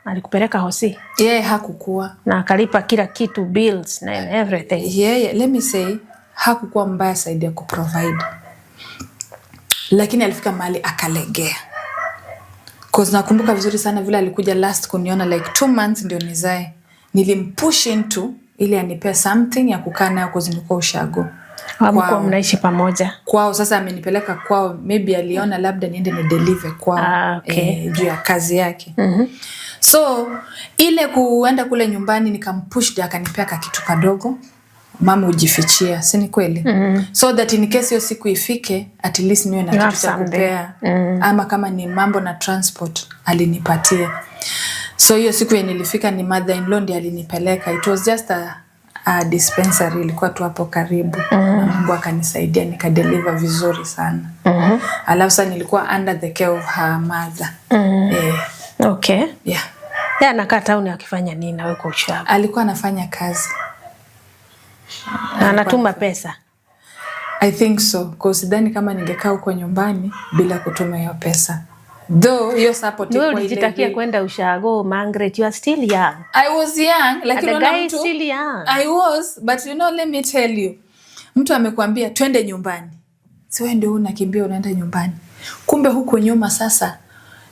alikupeleka hosi? Yeye hakukuwa. Na akalipa kila kitu, bills and everything? Yeye, let me say, hakukuwa mbaya side ya kuprovide, lakini alifika mahali akalegea. 'Cause nakumbuka vizuri sana vile alikuja last kuniona like 2 months ndio nizae, nilimpush into ili anipee something ya kukaa nayo 'cause nilikuwa ushago. Hamkuwa Kwao. mnaishi pamoja? Kwao. Sasa amenipeleka kwao, maybe aliona labda niende ni deliver kwao. Ah, okay. Eh, juu ya kazi yake. So ile kuenda kule nyumbani nikampush ndio akanipea kakitu kadogo, mama hujifichia, si ni kweli? So that in case hiyo siku ifike, at least niwe na You kitu have cha something. kupea, ama kama ni mambo na transport alinipatia. So hiyo siku yenye nilifika ni mother in law ndiye alinipeleka. It was just a dispensary ilikuwa tu hapo karibu. Na Mungu akanisaidia nikadeliver vizuri sana. Alafu sasa nilikuwa under the care of her mother. Eh, yeah. Yeye anakaa town akifanya nini na wewe kwa ushago? Alikuwa anafanya kazi. Na anatuma pesa? I think so. Kwa sidhani kama ningekaa huko nyumbani bila kutuma hiyo pesa. Though hiyo support Ni wewe ilikuwa ile ulijitakia kwenda ushago, Margaret, you are still young. I was young, lakini And the unaona guy is mtu still young. I was, but you know, let me tell you. Mtu amekwambia twende nyumbani. Si wewe ndio unakimbia unaenda nyumbani. Kumbe huko nyuma sasa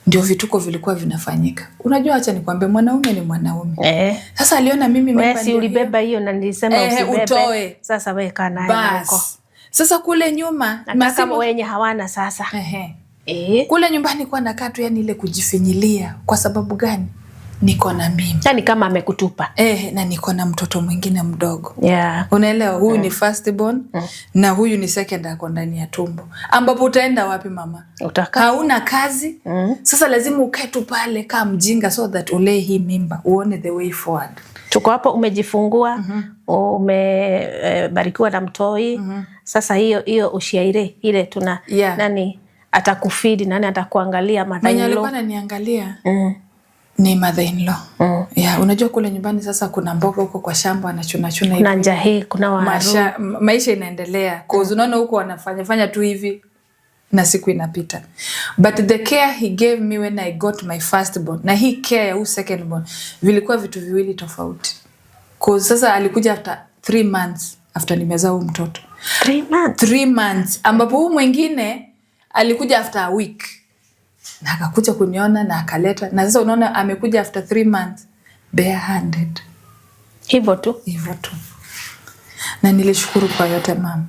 ndio vituko vilikuwa vinafanyika. Unajua, acha nikwambie, mwanaume ni mwanaume. Sasa aliona mimi Wewe mimba si ndio ulibeba hiyo na nilisema Eh, usibebe. utoe. Sasa wewe kaa naye huko. Bas. Sasa kule nyuma Nataka wenye hawana sasa. Ehe. Eh. Kule nyumbani kwa nakaa tu, yani ile kujifinyilia. Kwa sababu gani? Niko na mimba. Yaani kama amekutupa. Eh, na niko na mtoto mwingine mdogo. Unaelewa, huyu ni first born na huyu ni second ako ndani ya tumbo. Ambapo utaenda wapi, mama? Utakaa. Hauna kazi. Sasa lazima ukae tu pale kaa mjinga so that ulee hii mimba, uone the way forward. Tuko hapo umejifungua, umebarikiwa na mtoi. Sasa hiyo hiyo ushaire ile tuna nani atakufeed, nani atakuangalia, Mwenye mother-in-law? alikuwa ananiangalia ni mother in law. Yeah, unajua kule nyumbani sasa kuna mboga huko kwa shamba anachuna chuna Kuna hivi. njahi, kuna waru. Maisha inaendelea. 'Cause unaona huko wanafanya fanya tu hivi na siku inapita. But the care he gave me when I got my first born na hii care ya huu second born vilikuwa vitu viwili tofauti. 'Cause sasa alikuja after 3 months after nimezaa huu mtoto. 3 months. 3 months, ambapo huu mwingine alikuja after a week na akakuja kuniona na akaleta, na sasa unaona amekuja after 3 months barehanded. Hivyo tu. Hivyo tu, na nilishukuru kwa yote, mama.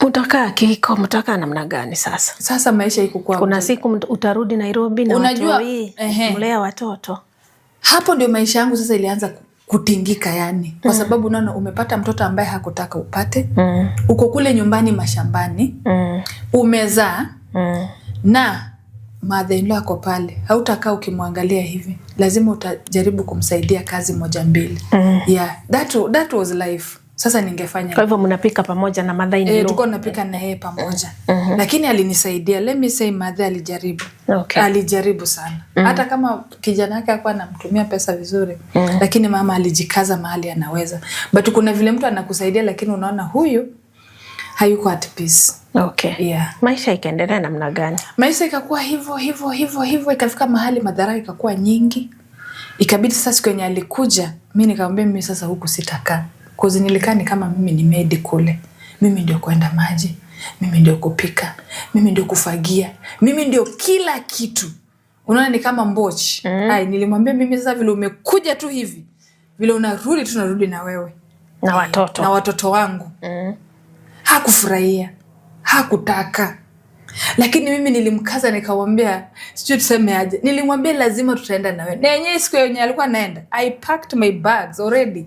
Mtakaa kiko, mtakaa namna gani sasa? Sasa maisha ikukuwa Kuna siku utarudi Nairobi na Unajua, watoi, ehe. mlea watoto. Hapo ndio maisha yangu sasa ilianza kutingika yani, kwa sababu unaona umepata mtoto ambaye hakutaka upate, uko kule nyumbani mashambani, umezaa na mother-in-law ako pale, hautakaa ukimwangalia hivi, lazima utajaribu kumsaidia kazi moja mbili. Yeah, that was life. Sasa ningefanya Kwa hivyo mnapika pamoja na mother in Eh, law. tulikuwa tunapika na yeye pamoja, lakini alinisaidia. Let me say mother alijaribu. Alijaribu sana, hata kama kijana wake hakuwa anamtumia pesa vizuri, lakini mama alijikaza mahali anaweza. But kuna vile mtu anakusaidia lakini unaona huyu hayuko at peace. Yeah. Maisha ikaendelea namna gani? Maisha ikakuwa hivyo hivyo hivyo hivyo, ikafika mahali madharau ikakuwa nyingi, ikabidi sasa siku yenye alikuja mi nikamwambia mimi sasa huku sitakaa, 'cause nilikaa ni kama mimi ni maid kule, mimi ndio kwenda maji, mimi ndio kupika, mimi ndio kufagia, mimi ndio kila kitu. Unaona ni kama mbochi. Ai, nilimwambia mimi sasa vile umekuja tu hivi, vile unarudi tunarudi na wewe na watoto na watoto wangu. Hakufurahia, hakutaka, lakini mimi nilimkaza, nikamwambia sijui tuseme aje, nilimwambia lazima tutaenda na wewe. Na yenyewe siku yenye alikuwa anaenda, I packed my bags already.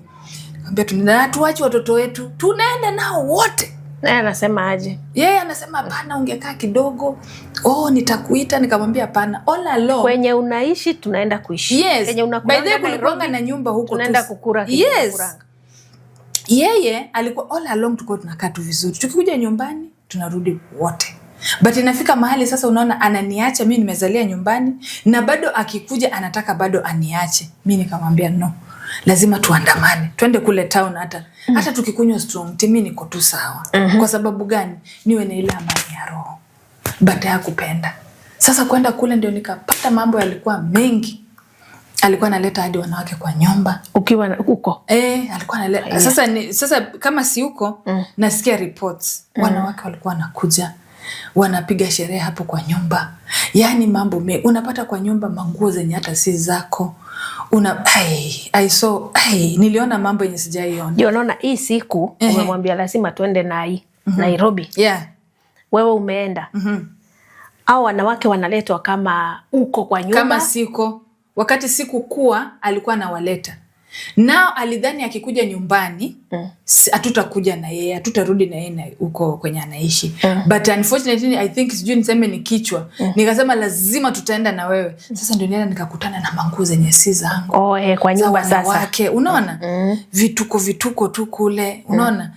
Nikamwambia tunaenda, hatuachi watoto wetu, tunaenda nao wote. Naye anasema aje? Yeye anasema hapana, ungekaa kidogo, oh, nitakuita. Nikamwambia hapana, all along Kwenye unaishi tunaenda kuishi. Yes. Kwenye By the way, unakulanga kulikuwanga Nairobi na nyumba huko tunaenda tu. kukura kenye Yes. unakulanga. Yeye alikuwa all along tulikuwa tunakaa tu vizuri, tukikuja nyumbani tunarudi wote, but inafika mahali sasa unaona ananiacha mi nimezalia nyumbani, na bado akikuja anataka bado aniache. Mi nikamwambia no, lazima tuandamane twende kule town, hata hata tukikunywa strong tea mi niko tu sawa. Kwa sababu gani? Niwe na ile amani ya roho, but hakupenda. Sasa kwenda kule ndio nikapata mambo yalikuwa mengi. Alikuwa analeta hadi wanawake kwa nyumba. Ukiwa huko. Eh, alikuwa analeta. Sasa kama si huko nasikia reports. Wanawake walikuwa wanakuja wanapiga sherehe hapo kwa nyumba. Yaani mambo mengi. Unapata kwa nyumba manguo zenye hata si zako. Una ai, I saw, ai, niliona mambo yenye sijaiona. Ndio unaona hii siku umemwambia lazima tuende na Nairobi. Yeah. Wewe umeenda. Au wanawake wanaletwa kama uko kwa nyumba. Kama siko wakati sikukuwa alikuwa anawaleta nao, alidhani akikuja nyumbani hatutakuja na yeye, hatutarudi na yeye na huko kwenye anaishi. But unfortunately I think sijui niseme ni kichwa, nikasema lazima tutaenda na wewe. Sasa ndio nienda nikakutana na manguo zenye si zangu Oh, kwa za nyumba sasa. wanawake, unaona vituko vituko tu kule, unaona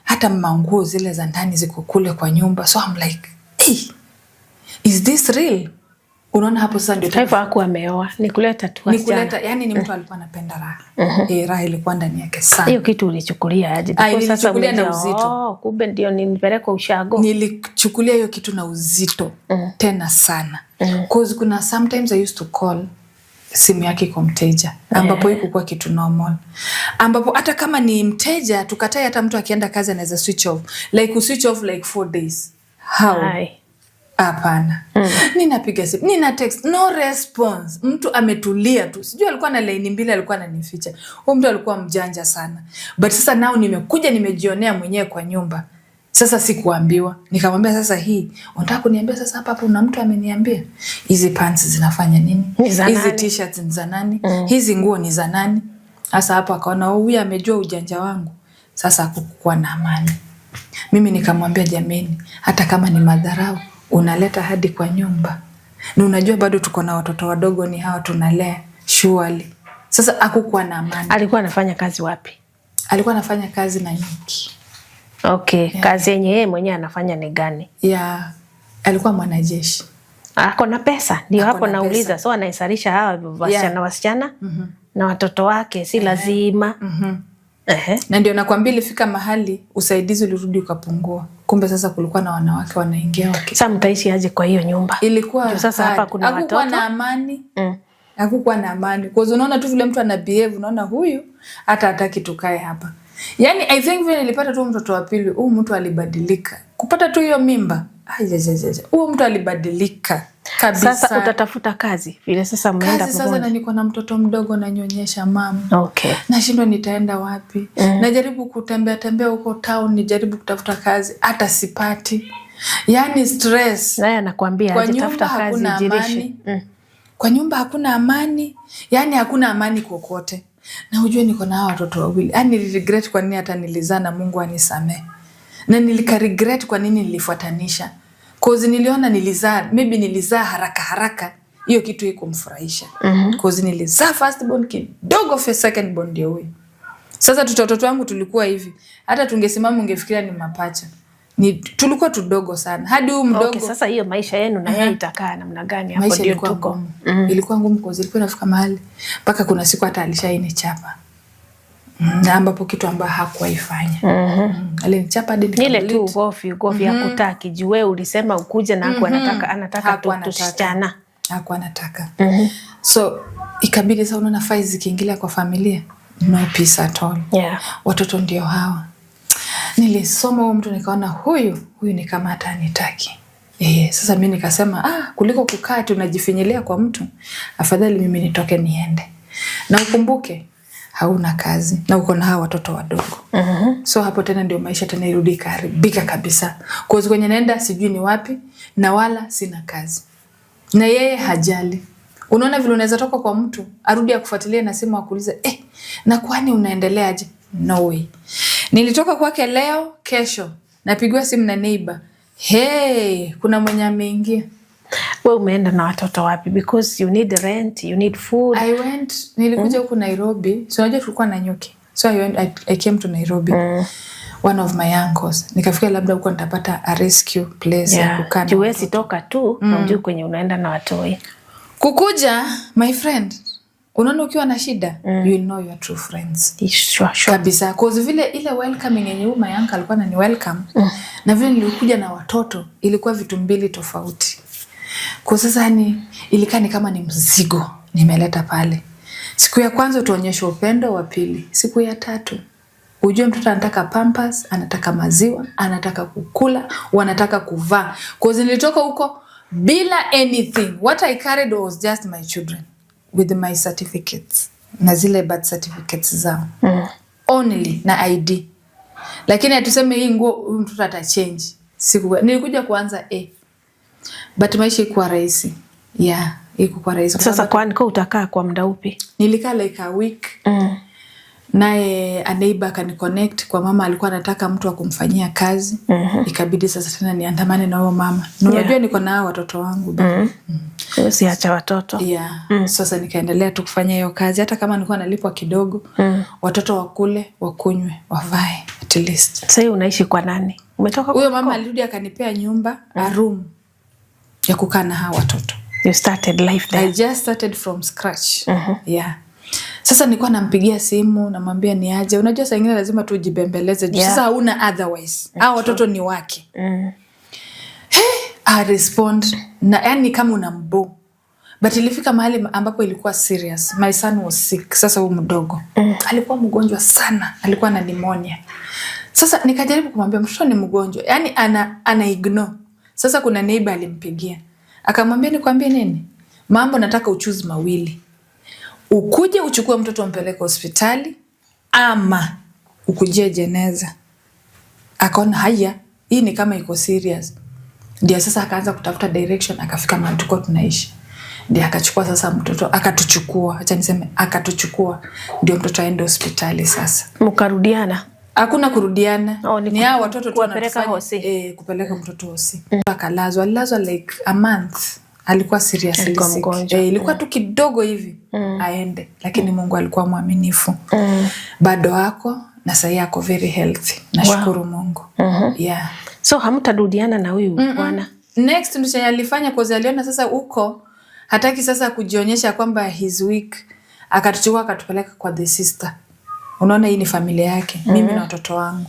hata manguo zile za ndani ziko kule kwa nyumba, so I'm like, hey, is this real? Unaona hapo sasa ndio Kwa hivyo hakuwa ameoa, ni kuleta tu ni wasichana. kuleta, yani ni mtu alikuwa anapenda raha. Raha ilikuwa ndani yake sana. Hiyo kitu ulichukulia aje? Ah, Because sasa nilichukulia na umejua, uzito. oh, kumbe ndio nilipelekwa ushago. Nilichukulia hiyo kitu na uzito tena sana. Cause kuna sometimes I used to call simu yake iko mteja, ambapo ikukuwa kitu normal, ambapo hata kama ni mteja tukatai, hata mtu akienda kazi anaweza switch off, like switch off like 4 days. How? Ai. Hapana. Ninapiga simu, nina text, no response. Mtu ametulia tu. Sijui alikuwa na laini mbili, alikuwa ananificha. Huyu mtu alikuwa mjanja sana. But sasa nao nimekuja nimejionea mwenyewe kwa nyumba. Sasa sikuambiwa. Nikamwambia sasa hii, unataka kuniambia sasa hapa hapa una mtu ameniambia? Hizi pants zinafanya nini? Ni za Hizi nani? T-shirts ni za nani? Hizi nguo ni za nani? Sasa hapo akaona, oh, huyu amejua ujanja wangu. Sasa hakukuwa na amani. Mimi nikamwambia jameni, hata kama ni madharau unaleta hadi kwa nyumba, na unajua bado tuko na watoto wadogo, ni hawa tunalea surely. Sasa hakukuwa na amani. Alikuwa anafanya kazi wapi? Alikuwa anafanya kazi na nyuki. Okay, kazi yenye yeye mwenyewe anafanya ni gani? Ya, alikuwa mwanajeshi. Ako na pesa, ndio Ako hapo na nauliza. pesa. So anaisalisha hawa wasichana wasichana na watoto wake, si lazima. Ehe. Na ndio nakwambia ilifika mahali usaidizi ulirudi ukapungua. Kumbe sasa kulikuwa na wanawake wanaingia wake. Sasa mtaishi aje kwa hiyo nyumba? Ilikuwa Juu sasa hapa hard. kuna Hakukuwa watoto. na amani. Hakukuwa na amani. Kwa unaona tu vile mtu ana behave, unaona huyu hata hataki tukae hapa. Yaani I think vile nilipata tu mtoto wa pili, huyu mtu alibadilika. Kupata tu hiyo mimba, ai, huyu mtu alibadilika kabisa. Sasa utatafuta kazi vile sasa mmeenda Kazi sasa, na pamoja. niko na mtoto mdogo nanyonyesha mama. Nashindwa nitaenda wapi. Najaribu kutembea tembea huko town, nijaribu kutafuta kazi, hata sipati. Yaani stress. Naye anakuambia Kwa aje, nyumba tafuta kazi hakuna jirishe. amani. Kwa nyumba hakuna amani, yaani hakuna amani kokote. Na ujue niko na hawa watoto wawili. Yaani niliregret kwa nini hata nilizaa na Mungu anisamee. Na nilika regret kwa nini nilifuatanisha. Cause niliona nilizaa, maybe nilizaa haraka haraka. Hiyo kitu haikumfurahisha. Cause nilizaa first born kidogo, second born ndio huyu. Sasa watoto wangu tulikuwa hivi. Hata tungesimama ungefikiria ni mapacha. Ni tulikuwa tudogo sana. Hadi huyu mdogo. Okay, sasa hiyo maisha yenu na yeye itakaa namna gani? Hapo Maisha ndio ilikuwa tuko. ngumu. Ilikuwa ngumu cause ilikuwa inafika mahali mpaka kuna siku hata alishainichapa. Na ambapo kitu ambayo hakuwaifanya. Alinichapa hadi Ile tu nikableed. ugofi ugofi hakutaki juu wewe ulisema ukuje na hakuwa anataka tu Hakuwa anataka. tusichana. Hakuwa anataka. So ikabidi sasa, unaona fight zikiingilia kwa familia, no peace at all. Watoto ndio hawa. Nilisoma huyu mtu nikaona huyu ni kama hata hanitaki. Sasa mi nikasema kuliko kukaa tunajifinyilia kwa mtu, afadhali mimi nitoke niende. Na ukumbuke hauna kazi na uko na hawa watoto wadogo. So hapo tena ndio maisha tena irudi ikaharibika kabisa. Cause kwenye naenda sijui ni wapi na wala sina kazi. Na yeye hajali. Unaona vile unaweza toka kwa mtu arudi akufuatilie na simu akuulize, na kwani unaendeleaje? No way. Nilitoka kwake leo, kesho napigiwa simu na neighbor. Hey, kuna mwenye ameingia. We umeenda na watoto wapi? Because you need rent, you need food. I went, nilikuja huku Nairobi. So unajua tulikuwa Nanyuki. So I came to Nairobi. One of my uncles. Nikafikia labda huko nitapata a rescue place ya kukaa na Juu huwezi watoto. Toka tu na ujui kwenye unaenda na watoi. Kukuja, my friend, unaona ukiwa na shida, you will know your true friends. Sure. Kabisa. Cause vile ile welcoming yenye huyu my uncle alikuwa anani welcome na vile nilikuja na watoto ilikuwa vitu mbili tofauti. Kwa sasa yani ilikaa ni kama ni mzigo nimeleta pale. Siku ya kwanza utaonyesha upendo, wa pili, siku ya tatu ujue mtoto anataka pampers, anataka maziwa, anataka kukula, wanataka kuvaa. Cause nilitoka huko bila anything. What I carried was just my children with my certificates na zile birth certificates zao only na ID. Lakini atuseme hii nguo huyu mtoto atachange. Siku nilikuja kuanza A. But maisha ikuwa rahisi. Yeah, ikuwa rahisi. Kwa Sasa sababu kwani kwa utakaa kwa muda upi? Nilikaa like a week. Naye a neighbor akaniconnect kwa mama alikuwa anataka mtu wa kumfanyia kazi. Ikabidi sasa tena niandamane na huyo mama. Na unajua niko na hao watoto wangu. Usiacha watoto. Yeah. Sasa nikaendelea tu kufanya hiyo kazi hata kama nilikuwa nalipwa kidogo. Watoto wakule, wakunywe, wavae at least. Sasa hivi unaishi kwa nani? Umetoka Huyo mama alirudi akanipea nyumba, a room ya kukaa na hawa watoto. You started life I there. just started from scratch. Yeah. Sasa nilikuwa nampigia simu namwambia ni aje. Unajua saa ingine lazima tu ujibembeleze juu sasa hauna otherwise. Hao watoto ni wake. I respond na yani kama unambo. But ilifika mahali ambapo ilikuwa serious. My son was sick. Sasa huyu mdogo alikuwa mgonjwa sana, alikuwa na pneumonia. Sasa nikajaribu kumwambia mtoto ni mgonjwa, yani ana ignore. Sasa kuna neighbor alimpigia akamwambia, nikwambie nini, mambo nataka uchoose mawili, ukuje uchukue mtoto umpeleke hospitali ama ukujie jeneza. Akaona haya, hii ni kama iko serious. Ndio sasa akaanza kutafuta direction, akafika mahali tulikuwa tunaishi. Ndio akachukua sasa mtoto, akatuchukua, acha niseme akatuchukua, ndio mtoto aende hospitali sasa. Mkarudiana? Hakuna kurudiana. Oh, ni ni hao watoto tu kuwapeleka wanatufanya- hosi. Kupeleka mtoto hosi. Akalazwa, alilazwa like a month. Alikuwa seriously Alikuwa sick. mgonjwa. Ilikuwa tu kidogo hivi aende, lakini Mungu alikuwa mwaminifu. Bado ako na sahii ako very healthy. Nashukuru Mungu. Yeah. So hamtarudiana na huyu bwana? Next ndio chenye alifanya, cause aliona sasa huko hataki sasa kujionyesha kwamba he's weak. Akatuchukua akatupeleka kwa the sister. Unaona hii ni familia yake, mimi na watoto wangu.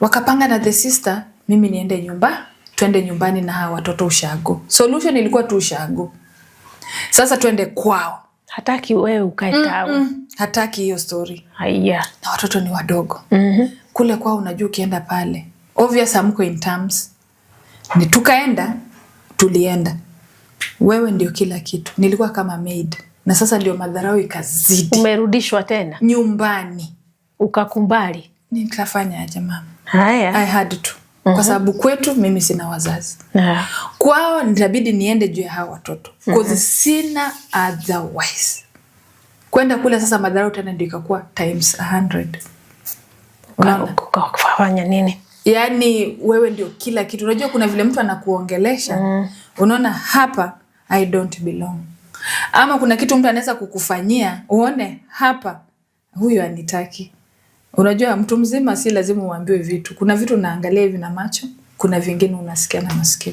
Wakapanga na the sister mimi niende nyumba, twende nyumbani na hawa watoto ushago. Solution ilikuwa tu ushago. Sasa twende kwao. Hataki wewe ukae town. Hataki hiyo story. Haya. Na watoto ni wadogo. Kule kwao unajua ukienda pale, obvious hamko in terms. Ni tukaenda, tulienda. Wewe ndio kila kitu. Nilikuwa kama maid. Na sasa ndio madharau ikazidi. Umerudishwa tena? Nyumbani. Ukakumbali? Nitafanya aje mama? Haya. I had to. Kwa sababu kwetu mimi sina wazazi. Kwao nitabidi niende juu ya hawa watoto. Cause sina otherwise. Kwenda kule sasa madharau tena ndio ikakuwa times 100. Unaona? Ukafanya nini? Yaani wewe ndio kila kitu. Unajua kuna vile mtu anakuongelesha, unaona hapa I don't belong. Ama kuna kitu mtu anaweza kukufanyia uone hapa huyu anitaki. Unajua mtu mzima si lazima uambiwe vitu. Kuna vitu unaangalia hivi na macho, kuna vingine unasikia na masikio.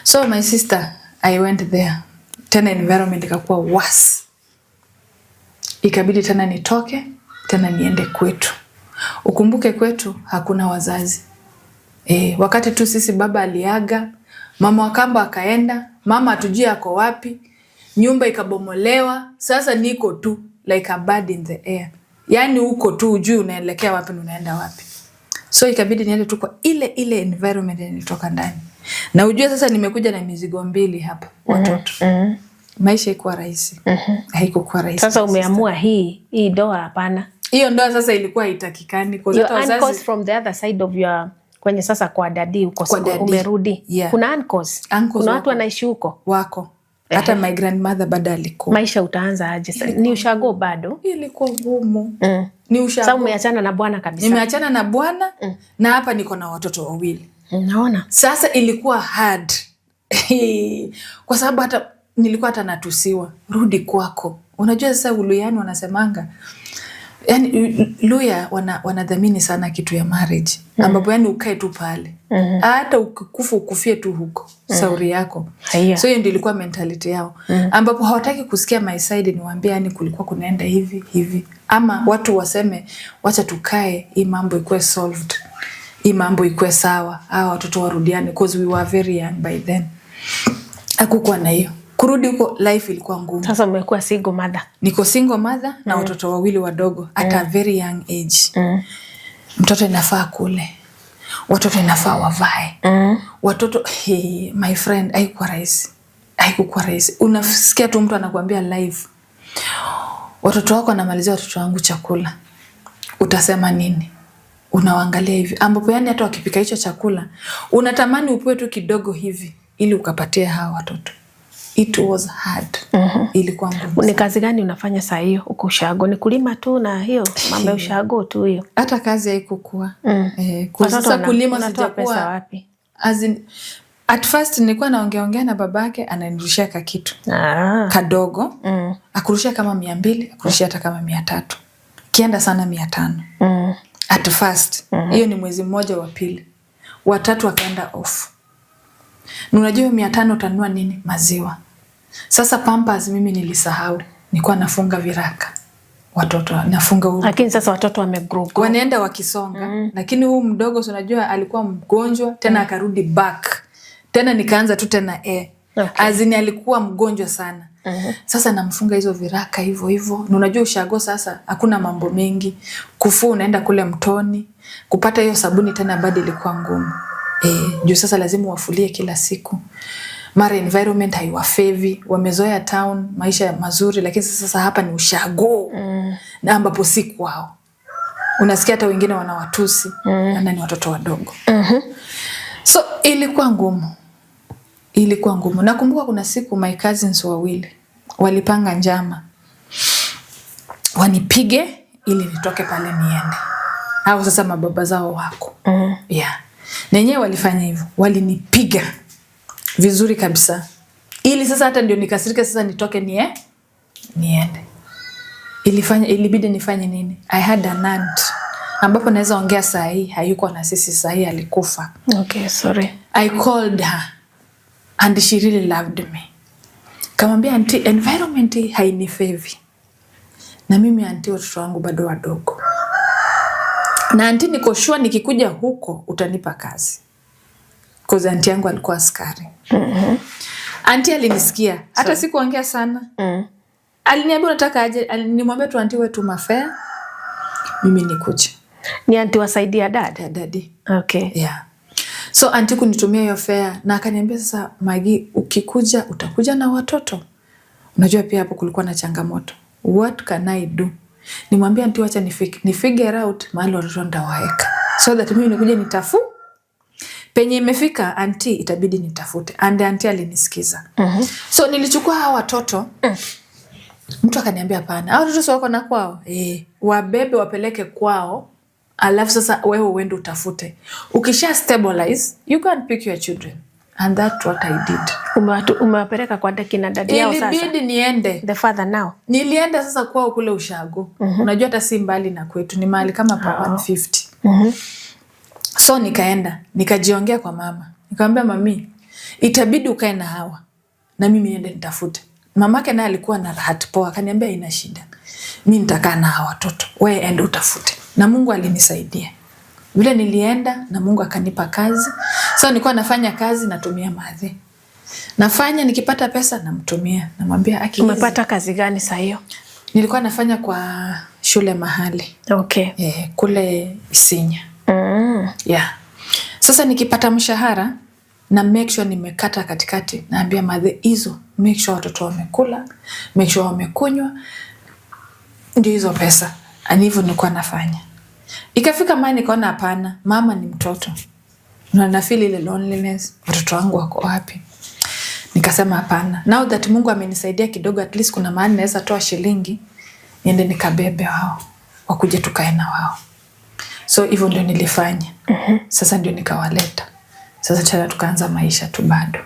So my sister, I went there. Tena environment ikakuwa worse. Ikabidi tena nitoke, tena niende kwetu. Ukumbuke kwetu hakuna wazazi. Wakati tu sisi baba aliaga, mama wa kambo akaenda, mama hatujui ako wapi, nyumba ikabomolewa. Sasa niko tu like a bird in the air. Yaani uko tu hujui unaelekea wapi na unaenda wapi. So ikabidi niende tu kwa ile ile environment yenye nilitoka ndani. Na ujue sasa nimekuja na mizigo mbili hapa, watoto. Maisha haikuwa rahisi. Haikukuwa rahisi. Sasa umeamua hii ndoa hapana. Hiyo ndoa sasa ilikuwa haitakikani kwa Your hata wazazi uncles from the other side of your, kwenye sasa kwa daddy uko, Kwa daddy. umerudi. Yeah. Kuna uncles. Uncles Kuna watu wako. wanaishi huko. Wako. Hata my grandmother bado alikuwa. Maisha utaanza aje? Ni ushago bado? Ilikuwa ngumu. Ni Sasa ushago. umeachana na bwana kabisa. Nimeachana na bwana na hapa niko na watoto wawili. Naona. Sasa ilikuwa hard kwa sababu hata nilikuwa hata natusiwa, rudi kwako. Unajua sasa Uluyani wanasemanga, yani Luya wanadhamini sana kitu ya marriage ambapo yani ukae tu pale hata ukikufa ukufie tu huko sauri yako. Haya. So hiyo ndio ilikuwa mentality yao ambapo hawataki kusikia my side, niwaambie yani kulikuwa kunaenda hivi hivi, ama watu waseme wacha tukae, hii mambo ikuwe solved, hii mambo ikuwe sawa, hawa watoto warudiane, because we were very young by then. Hakukuwa na hiyo kurudi huko, life ilikuwa ngumu. Sasa umekuwa single mother. Niko single mother na watoto wawili wadogo at a very young age. Mtoto inafaa kule, watoto inafaa wavae, watoto hey, my friend, haikuwa rahisi, haikukuwa rahisi. Unasikia tu mtu anakuambia live, watoto wako wanamalizia watoto wangu chakula, utasema nini? Unawaangalia hivi, ambapo yani hata wakipika hicho chakula unatamani upewe tu kidogo hivi ili ukapatie hawa watoto. It was hard. Ilikuwa ngumu. Ni kazi gani unafanya saa hiyo huko ushago? Ni kulima tu na hiyo mambo ya ushago tu hiyo? Hata kazi haikukua. Kwa Watoto sasa kulima unatoa pesa sijakuwa wapi? As in, at first nilikuwa naongeaongea na babake, ananirushia kakitu kadogo, akurushia kama 200, akurushia hata kama 300, kienda sana 500. At first hiyo ni mwezi mmoja wa pili, watatu akaenda off. Na unajua hiyo 500 utanunua nini? Maziwa. Sasa Pampers mimi nilisahau, nilikuwa nafunga viraka watoto, nafunga huu Lakini sasa watoto wamegrow. Wanaenda wakisonga, lakini huu mdogo si unajua alikuwa mgonjwa tena, akarudi back tena, nikaanza tu tena As in alikuwa mgonjwa sana. Sasa namfunga hizo viraka hivyo hivyo, na unajua ushago sasa hakuna mambo mengi, kufua unaenda kule mtoni kupata hiyo sabuni tena bado ilikuwa ngumu juu sasa lazima wafulie kila siku, mara environment haiwafavour, wamezoea town maisha mazuri, lakini sasa hapa ni ushago na ambapo si kwao. Unasikia hata wengine wanawatusi na ni watoto wadogo. So ilikuwa ngumu, ilikuwa ngumu. Nakumbuka kuna siku my cousins wawili walipanga njama wanipige ili nitoke pale niende, au sasa mababa zao wako yeah. Na wenyewe walifanya hivyo, walinipiga vizuri kabisa, ili sasa hata ndio nikasirike sasa nitoke niende. Ilibidi nifanye nini? I had an aunt ambapo naweza ongea saa hii, hayuko na sisi saa hii, alikufa. Okay, sorry. I called her and she really loved me. Kamwambia, "Auntie, environment hii hainifavour. Na mimi auntie, watoto wangu bado wadogo. Na auntie, niko sure nikikuja huko utanipa kazi." 'Cause auntie yangu alikuwa askari. Auntie alinisikia, hata sikuongea sana. Aliniambia, "Unataka aje?" Nimwambia tu, "Auntie, wewe tuma fare, mimi nikuje." Ni auntie wa side ya dad? Ya daddy. Okay. Yeah. So auntie kunitumia hiyo fare na akaniambia, "Sasa Magi, ukikuja utakuja na watoto." Unajua pia hapo kulikuwa na changamoto. What can I do? Nimwambia, "Auntie, wacha ni figure out mahali watoto nitawaeka. So that mimi nikuje nitafu penye imefika auntie, itabidi nitafute." And auntie alinisikiza. So nilichukua hawa watoto. Mtu akaniambia, "Hapana, hao watoto si wako na kwao? Wabebe wapeleke kwao, alafu sasa wewe uende utafute. Ukisha stabilize, you can pick your children." And that's what I did. Umewapeleka kwa kina daddy yao sasa? Ilibidi niende. The father now. Nilienda sasa kwao kule ushago. Unajua hata si mbali na kwetu, ni mahali kama pa 150. So nikaenda, nikajiongea kwa mama. Nikamwambia, "Mami, itabidi ukae na hawa na mimi niende nitafute." Mamake naye alikuwa na rahat poa, akaniambia, "Ina shida. Mi nitakaa na hawa watoto, wewe ende utafute." Na Mungu alinisaidia. Vile nilienda na Mungu akanipa kazi. So nilikuwa nafanya kazi, natumia madhe. Nafanya, nikipata pesa namtumia. Namwambia, "Aki hizi." Umepata kazi gani saa hiyo? Nilikuwa nafanya kwa shule mahali. Kule Isinya. Yeah. Sasa nikipata mshahara na make sure nimekata katikati, naambia madhe hizo, make sure watoto wamekula, make sure wamekunywa, ndio hizo pesa. Ani hivyo nilikuwa nafanya. Ikafika mahali nikaona hapana, mama ni mtoto na nafeel ile loneliness, watoto wangu wako wapi? Nikasema hapana, now that Mungu amenisaidia kidogo, at least kuna mahali naweza toa shilingi niende nikabebe wao wakuje tukae na wao. So hivyo ndio nilifanya. Sasa ndio nikawaleta. Sasa tena tukaanza maisha tu bado.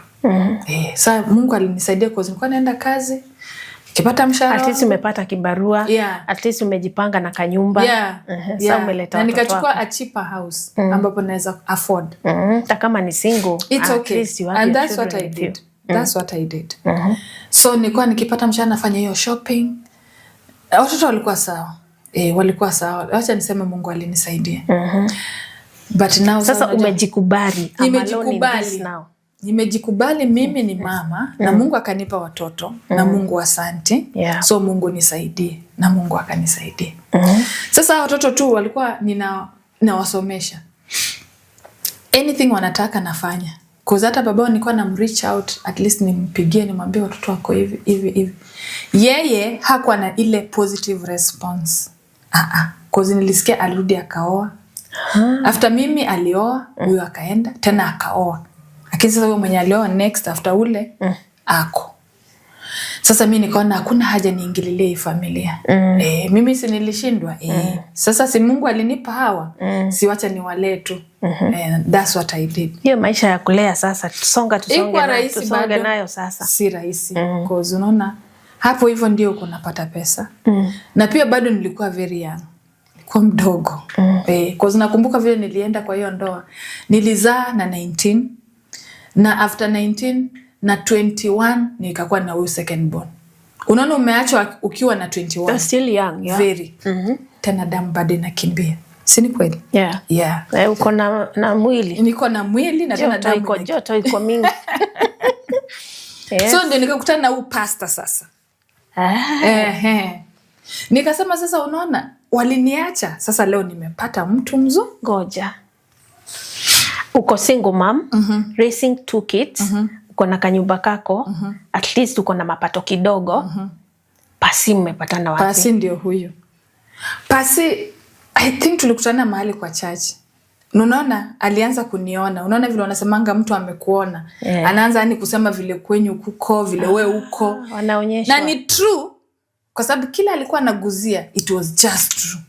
Sa Mungu alinisaidia kwa nilikuwa naenda kazi nikipata mshahara At least wangu. Umepata kibarua. At least umejipanga na kanyumba. Sasa umeleta Na watoto nikachukua wako. a cheaper house ambapo naweza afford. Hata kama ni single, It's at okay. least you have And your that's what children I with you. did. That's what I did. So nilikuwa nikipata mshahara nafanya hiyo shopping. Watoto walikuwa sawa. Walikuwa sawa. Wacha niseme Mungu alinisaidia. But now Sasa unajua- umejikubali. I'm alone in this Nimejikubali. now. Nimejikubali mimi ni mama na Mungu akanipa watoto na Mungu asante. So Mungu nisaidie na Mungu akanisaidia. Sasa hawa watoto tu walikuwa nina nawasomesha. Anything wanataka nafanya. 'Cause hata babao nilikuwa na reach out, at least nimpigie nimwambie watoto wako hivi hivi hivi. Yeye hakuwa na ile positive response. Ah ah. 'Cause nilisikia alirudi akaoa. After mimi alioa, huyo akaenda tena akaoa. Lakini sasa huyo mwenye alioa next after ule ako. Sasa mi nikaona hakuna haja niingililie hii familia. Mimi si nilishindwa. Sasa si Mungu alinipa hawa, si wacha niwalee tu. That's what I did. Hiyo maisha ya kulea sasa, tusonga tusonge, Ikuwa nayo, rahisi tusonge bado. Nayo sasa. Si rahisi. 'Cause unaona hapo hivyo ndio kunapata pesa. Na pia bado nilikuwa very young. Nilikuwa mdogo. 'Cause nakumbuka vile nilienda kwa hiyo ndoa. Nilizaa na 19 na after 19 na 21 nikakuwa na huyu second born. Unaona umeachwa ukiwa na 21. You're still young, yeah. Very. Tena damu bado inakimbia. Si ni kweli? Yeah. Yeah. Uko na mwili. Niko na mwili na tena Joto damu iko joto iko mingi. Yes. So ndio nikakutana na huu pastor sasa. Ehe. Nikasema sasa, unaona waliniacha, sasa leo nimepata mtu mzuri. Ngoja. Uko single mom, raising two kids, uko na kanyumba kako, at least uko na mapato kidogo. Pasi mmepatana wapi? Pasi ndio huyu. Pasi, I think tulikutana mahali kwa church. Na unaona alianza kuniona. Unaona vile wanasemanga mtu amekuona. Anaanza yani kusema vile kwenyu kuko, vile we uko. Wanaonyeshwa. Na ni true kwa sababu kila alikuwa anaguzia it was just true.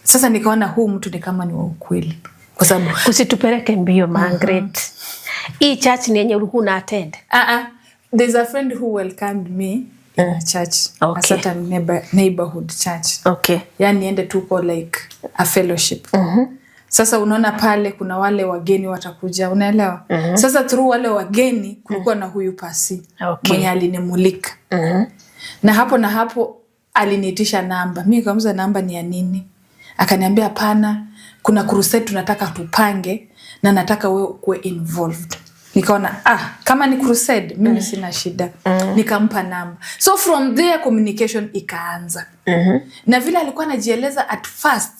Sasa nikaona huu mtu ni kama ni wa ukweli. Kwa sababu Usitupeleke mbio, Margaret. Hii church ni yenye ulikuwa una attend? Ah ah, there's a friend who welcomed me in a church, a certain neighborhood church. Yani niende tuko like a fellowship. Sasa unaona pale kuna wale wageni watakuja, unaelewa? Sasa through wale wageni kulikuwa na huyu pasi mwenye alinimulika. Na hapo aliniitisha namba. Mi nikamuuliza namba ni ya nini? Akaniambia hapana, kuna crusade tunataka tupange na nataka wewe ukuwe involved. Nikaona kama ni crusade mimi sina shida. Nikampa namba. So from there communication ikaanza. Na vile alikuwa anajieleza at first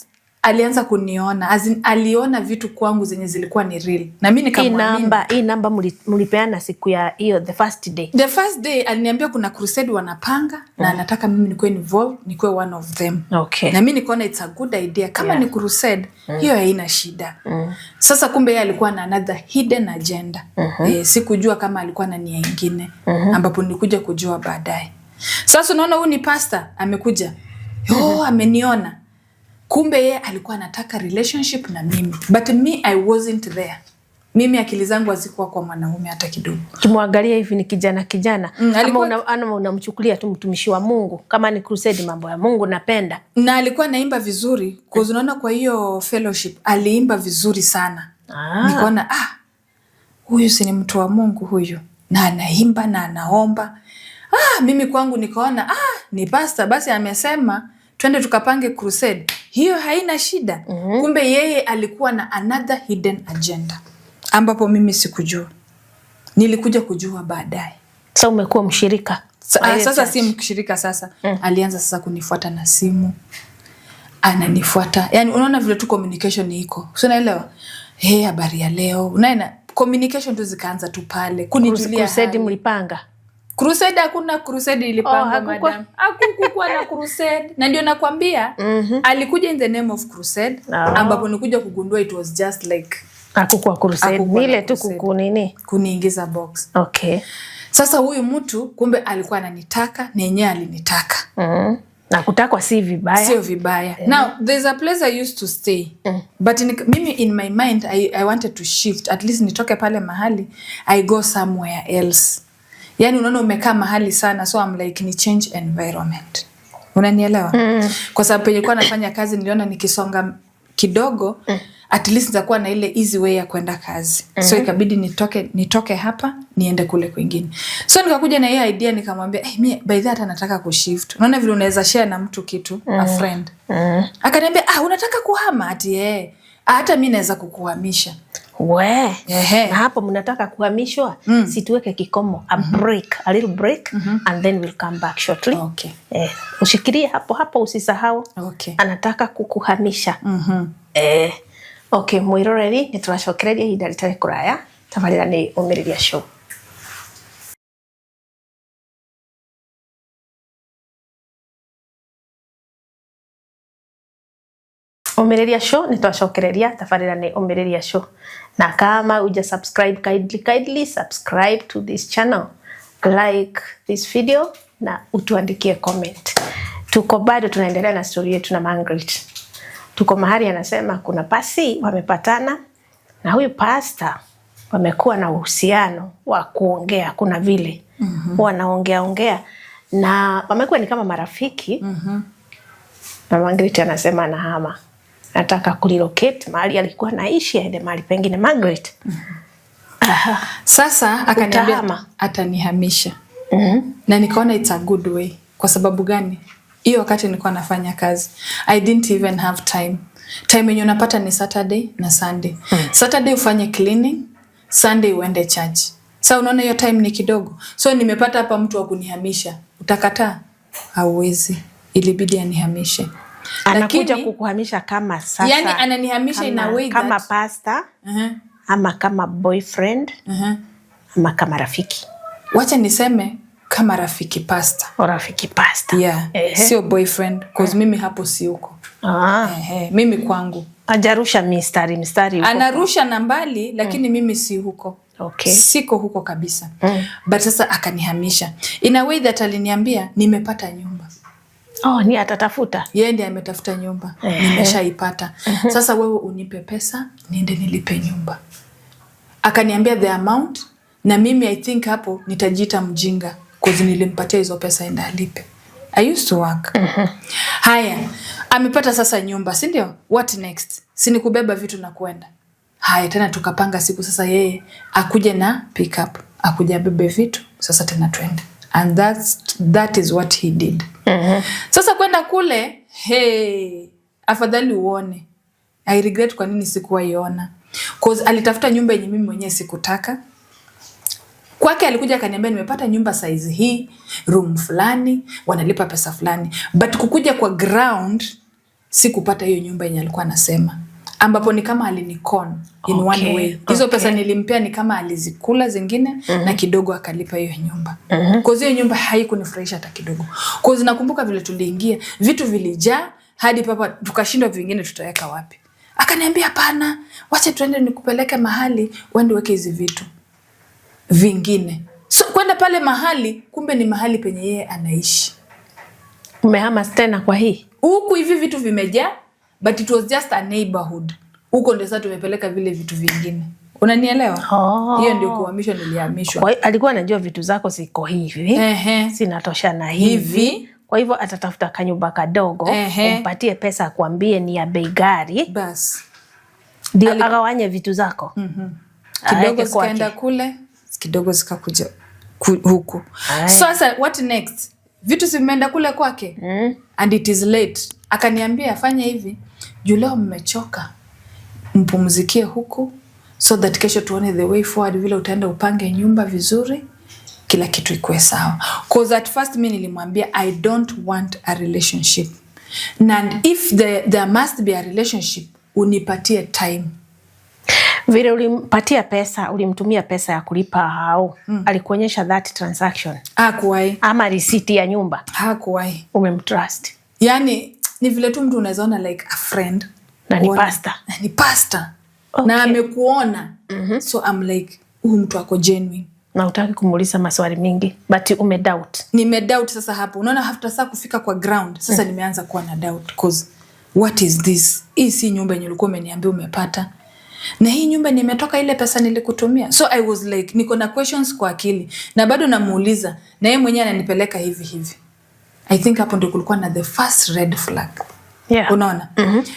alianza kuniona as in, aliona vitu kwangu zenye zilikuwa ni real na mi Hii nikamwamini. namba mlipeana siku ya hiyo the first day? The first day aliniambia kuna crusade wanapanga na anataka mimi nikuwe involved, nikuwe one of them. Na mi nikaona it's a good idea kama ni crusade, hiyo haina shida. Sasa kumbe yeye alikuwa na another hidden agenda. Sikujua kama alikuwa na nia ingine ambapo nilikuja kujua baadaye. Sasa unaona huyu ni pastor amekuja, oh, ameniona, kumbe yeye alikuwa anataka relationship na mimi, but me I wasn't there. Mimi akili zangu hazikuwa kwa mwanaume hata kidogo. Kimwangalia hivi ni kijana kijana, alikuwa- ama unamchukulia tu mtumishi wa Mungu, kama ni crusade, mambo ya Mungu napenda. Na alikuwa anaimba vizuri, 'cause unaona kwa hiyo fellowship aliimba vizuri sana. Nikaona huyu si ni mtu wa Mungu huyu, na anaimba na anaomba. Mimi kwangu nikaona ni pastor basi amesema twende tukapange crusade, hiyo haina shida. Kumbe yeye alikuwa na another hidden agenda ambapo mimi sikujua, nilikuja kujua baadaye. Sasa umekuwa mshirika wa ile Sasa church. si mshirika sasa. Alianza sasa kunifuata na simu. Ananifuata, yani unaona vile tu communication iko, si unaelewa? Hey, habari ya leo, unaona communication tu zikaanza tu pale kunijulia Crusade hali. mlipanga? Crusade hakuna crusade ilipangwa. Oh, hakukuwa. Madam, hakukuwa na crusade, na ndio nakwambia alikuja in the name of crusade, ambapo nikuja kugundua it was just like Hakukuwa crusade. Hakukuwa Ni na ile tu crusade. kukunini. Kuniingiza box. Okay. Sasa huyu mtu kumbe alikuwa ananitaka na yenyewe alinitaka. Na kutakwa si vibaya. Sio vibaya. Now there's a place I used to stay, but mimi in my mind I wanted to shift, at least nitoke pale mahali, I go somewhere else. Yani unaona umekaa mahali sana, so I'm like ni change environment, unanielewa? Kwa sababu penye nilikuwa nafanya kazi niliona nikisonga kidogo, at least nitakuwa na ile easy way ya kwenda kazi. So ikabidi nitoke hapa niende kule kwingine. So nikakuja na hiyo idea, nikamwambia, hey, mi by that nataka kushift. Unaona vile unaweza share na mtu kitu, a friend. Akaniambia, ah, unataka kuhama? Ati eh, hata mi naweza kukuhamisha. We. Ehe. Na hapo mnataka kuhamishwa, si tuweke kikomo, a break, a little break, and then we'll come back shortly. Okay. Eh, ushikilie hapo hapo, usisahau. Okay. Anataka kukuhamisha. Eh, okay, mwiroreri nĩ tũracokereria ihinda rĩtarĩ kũraya. Tabarĩra nĩ Ũmĩrĩria Show. Ũmĩrĩria Show nĩ twacokereria. Tabarĩra nĩ Ũmĩrĩria Show, na kama uja subscribe, kindly, kindly subscribe to this channel, like this video na utuandikie comment. Tuko bado tunaendelea na story yetu na Margaret. Tuko mahali anasema kuna pasi wamepatana na huyu pasta, wamekuwa na uhusiano wa kuongea, kuna vile wanaongea ongea na wamekuwa ni kama marafiki. Na Margaret anasema anahama, nataka kurelocate mahali alikuwa naishi aende mahali pengine. Margaret. Sasa akaniambia Utahama? atanihamisha. Na nikaona it's a good way. Kwa sababu gani? Hiyo wakati nilikuwa nafanya kazi, I didn't even have time. Time yenye unapata ni Saturday na Sunday. Saturday ufanye cleaning, Sunday uende church. Sa unaona hiyo time ni kidogo. So nimepata hapa mtu wa kunihamisha, utakataa? Hauwezi. Ilibidi anihamishe. Anakuja Lakini- kukuhamisha kama sasa, Yani ananihamisha in a kama, way kama that- pastor ama kama boyfriend ama kama rafiki? Wacha niseme kama rafiki pastor. O rafiki pastor. Yeah, sio boyfriend, cause mimi hapo si huko. Ehe, mimi kwangu Ajarusha mistari mistari huko. Anarusha na mbali, lakini mimi si huko. Siko huko kabisa. But sasa akanihamisha in a way that aliniambia nimepata nyumba. Oh, ni atatafuta. Yeye ndiye ametafuta nyumba. Nimeshaipata, sasa wewe unipe pesa niende nilipe nyumba. Akaniambia the amount, na mimi I think hapo nitajiita mjinga cause nilimpatia hizo pesa enda alipe. I used to work. Haya, amepata sasa nyumba, si ndio? What next? Si ni kubeba vitu na kwenda. Haya, tena tukapanga siku sasa yeye akuje na pick up, akuje abebe vitu, sasa tena twende. And that is what he did. Sasa kwenda kule, hey, afadhali uone. I regret kwa nini sikuwaiona. Cause alitafuta nyumba yenye mimi mwenyewe sikutaka. Kwake alikuja akaniambia nimepata nyumba size hii, room fulani, wanalipa pesa fulani. But kukuja kwa ground sikupata hiyo nyumba yenye alikuwa anasema. Ambapo ni kama alinicon in one way. Hizo pesa nilimpea ni kama alizikula zingine na kidogo akalipa hiyo nyumba. Cause hiyo nyumba haikunifurahisha hata kidogo. Cause nakumbuka vile tuliingia, vitu vilijaa hadi papa tukashindwa vingine tutaweka wapi. Akaniambia hapana, wacha tuende nikupeleke mahali uende uweke hizi vitu vingine. So kwenda pale mahali, kumbe ni mahali penye yeye anaishi. Umehama tena kwa hii? Huku hivi vitu vimejaa, but it was just a neighborhood. Huko ndio sasa tumepeleka vile vitu vingine. Unanielewa? Oh. Hiyo ndio kuhamishwa nilihamishwa. Kwa hiyo alikuwa anajua vitu zako ziko hivi, zinatoshana hivi. Hivi. Kwa hivyo atatafuta kanyumba kadogo, umpatie pesa, akuambie ni ya bei gari, Bas. Ndio agawanye vitu zako. Kidogo Aeke kwake. zikaenda kule, kidogo zikakuja huku. Aya. Sasa what next? Vitu zimeenda kule kwake. And it is late. Akaniambia fanya hivi, juu leo mmechoka, mpumzikie huku so that kesho tuone the way forward, vile utaenda upange nyumba vizuri, kila kitu ikuwe sawa. Cause at first mi nilimwambia I don't want a relationship. And if there must be a relationship, unipatie time. Vile ulimpatia pesa, ulimtumia pesa ya kulipa hao, alikuonyesha that transaction Hakuwahi. Ama risiti ya nyumba? Hakuwahi. Umemtrust? Yani ni vile tu mtu unaweza ona like a friend. Na ni Kuona. pastor. Na ni pastor. Na amekuona. So I'm like, huyu mtu ako genuine. Na utaki kumuuliza maswali mingi, but umedoubt. Nimedoubt sasa hapo. Unaona after saa kufika kwa ground, sasa nimeanza kuwa na doubt, cause what is this? Hii si nyumba yenye ulikuwa umeniambia umepata. Na hii nyumba nimetoka ile pesa nilikutumia. So I was like, niko na questions kwa akili na bado namuuliza na yeye mwenyewe ananipeleka hivi hivi. I think hapo ndio kulikuwa na the first red flag. Unaona?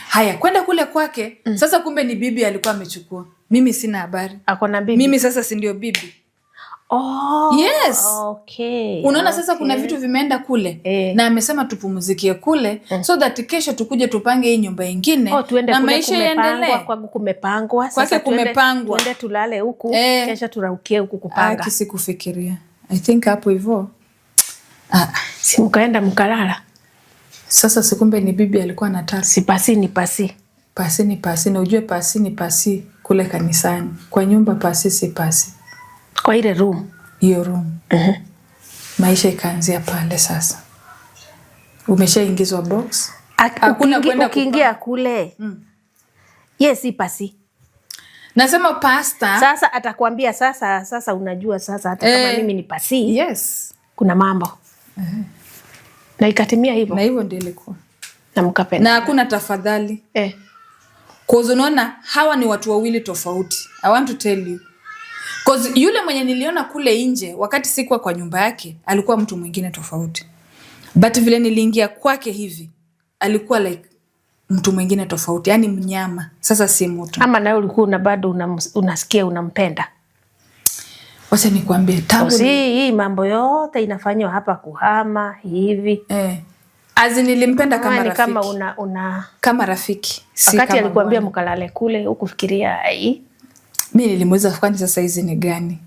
Haya, kwenda kule kwake, sasa kumbe ni bibi alikuwa amechukua. Mimi sina habari. Ako na bibi? Mimi sasa si ndio bibi? Oh, Yes. okay. Unaona sasa kuna vitu vimeenda kule na amesema tupumzikie kule so that kesho tukuje tupange hii nyumba ingine Oh, tuende na kule maisha kumepangwa, yaendelee. kwangu kumepangwa. Kwake Sasa kumepangwa. tuende tulale huku, kesho turaukie huku kupanga. Aki sikufikiria. I think hapo hivyo. Ah, Si mkaenda mkalala? Sasa si kumbe ni bibi alikuwa anataka. Si pasi ni pasi. Pasi ni pasi, na ujue pasi ni pasi kule kanisani. Kwa nyumba pasi si pasi. Kwa ile room. Hiyo room. Maisha ikaanzia pale sasa. Umeshaingizwa box. Hakuna kwenda. Ukiingia kule. Yes, si pasi. Nasema pasta. Sasa atakwambia sasa unajua sasa hata kama mimi ni pasi, kuna mambo. Na ikatimia hivyo. Na hivyo ndio ilikuwa. Na mkapenda. Na hakuna tafadhali. Cause unaona hawa ni watu wawili tofauti. I want to tell you. Cause yule mwenye niliona kule nje wakati sikuwa kwa nyumba yake alikuwa mtu mwingine tofauti. But vile niliingia kwake hivi alikuwa like mtu mwingine tofauti, yani mnyama. Sasa si mtu. Ama nawe ulikuwa una bado unasikia unampenda. Wacha nikwambie tangu Si hii mambo yote inafanywa hapa kuhama hivi. As in nilimpenda kama Kama ni rafiki. kama una Kama rafiki. Si wakati kama alikuambia bwana. mkalale kule hukufikiria ai. Mi nilimuuliza kwani sasa hizi ni gani?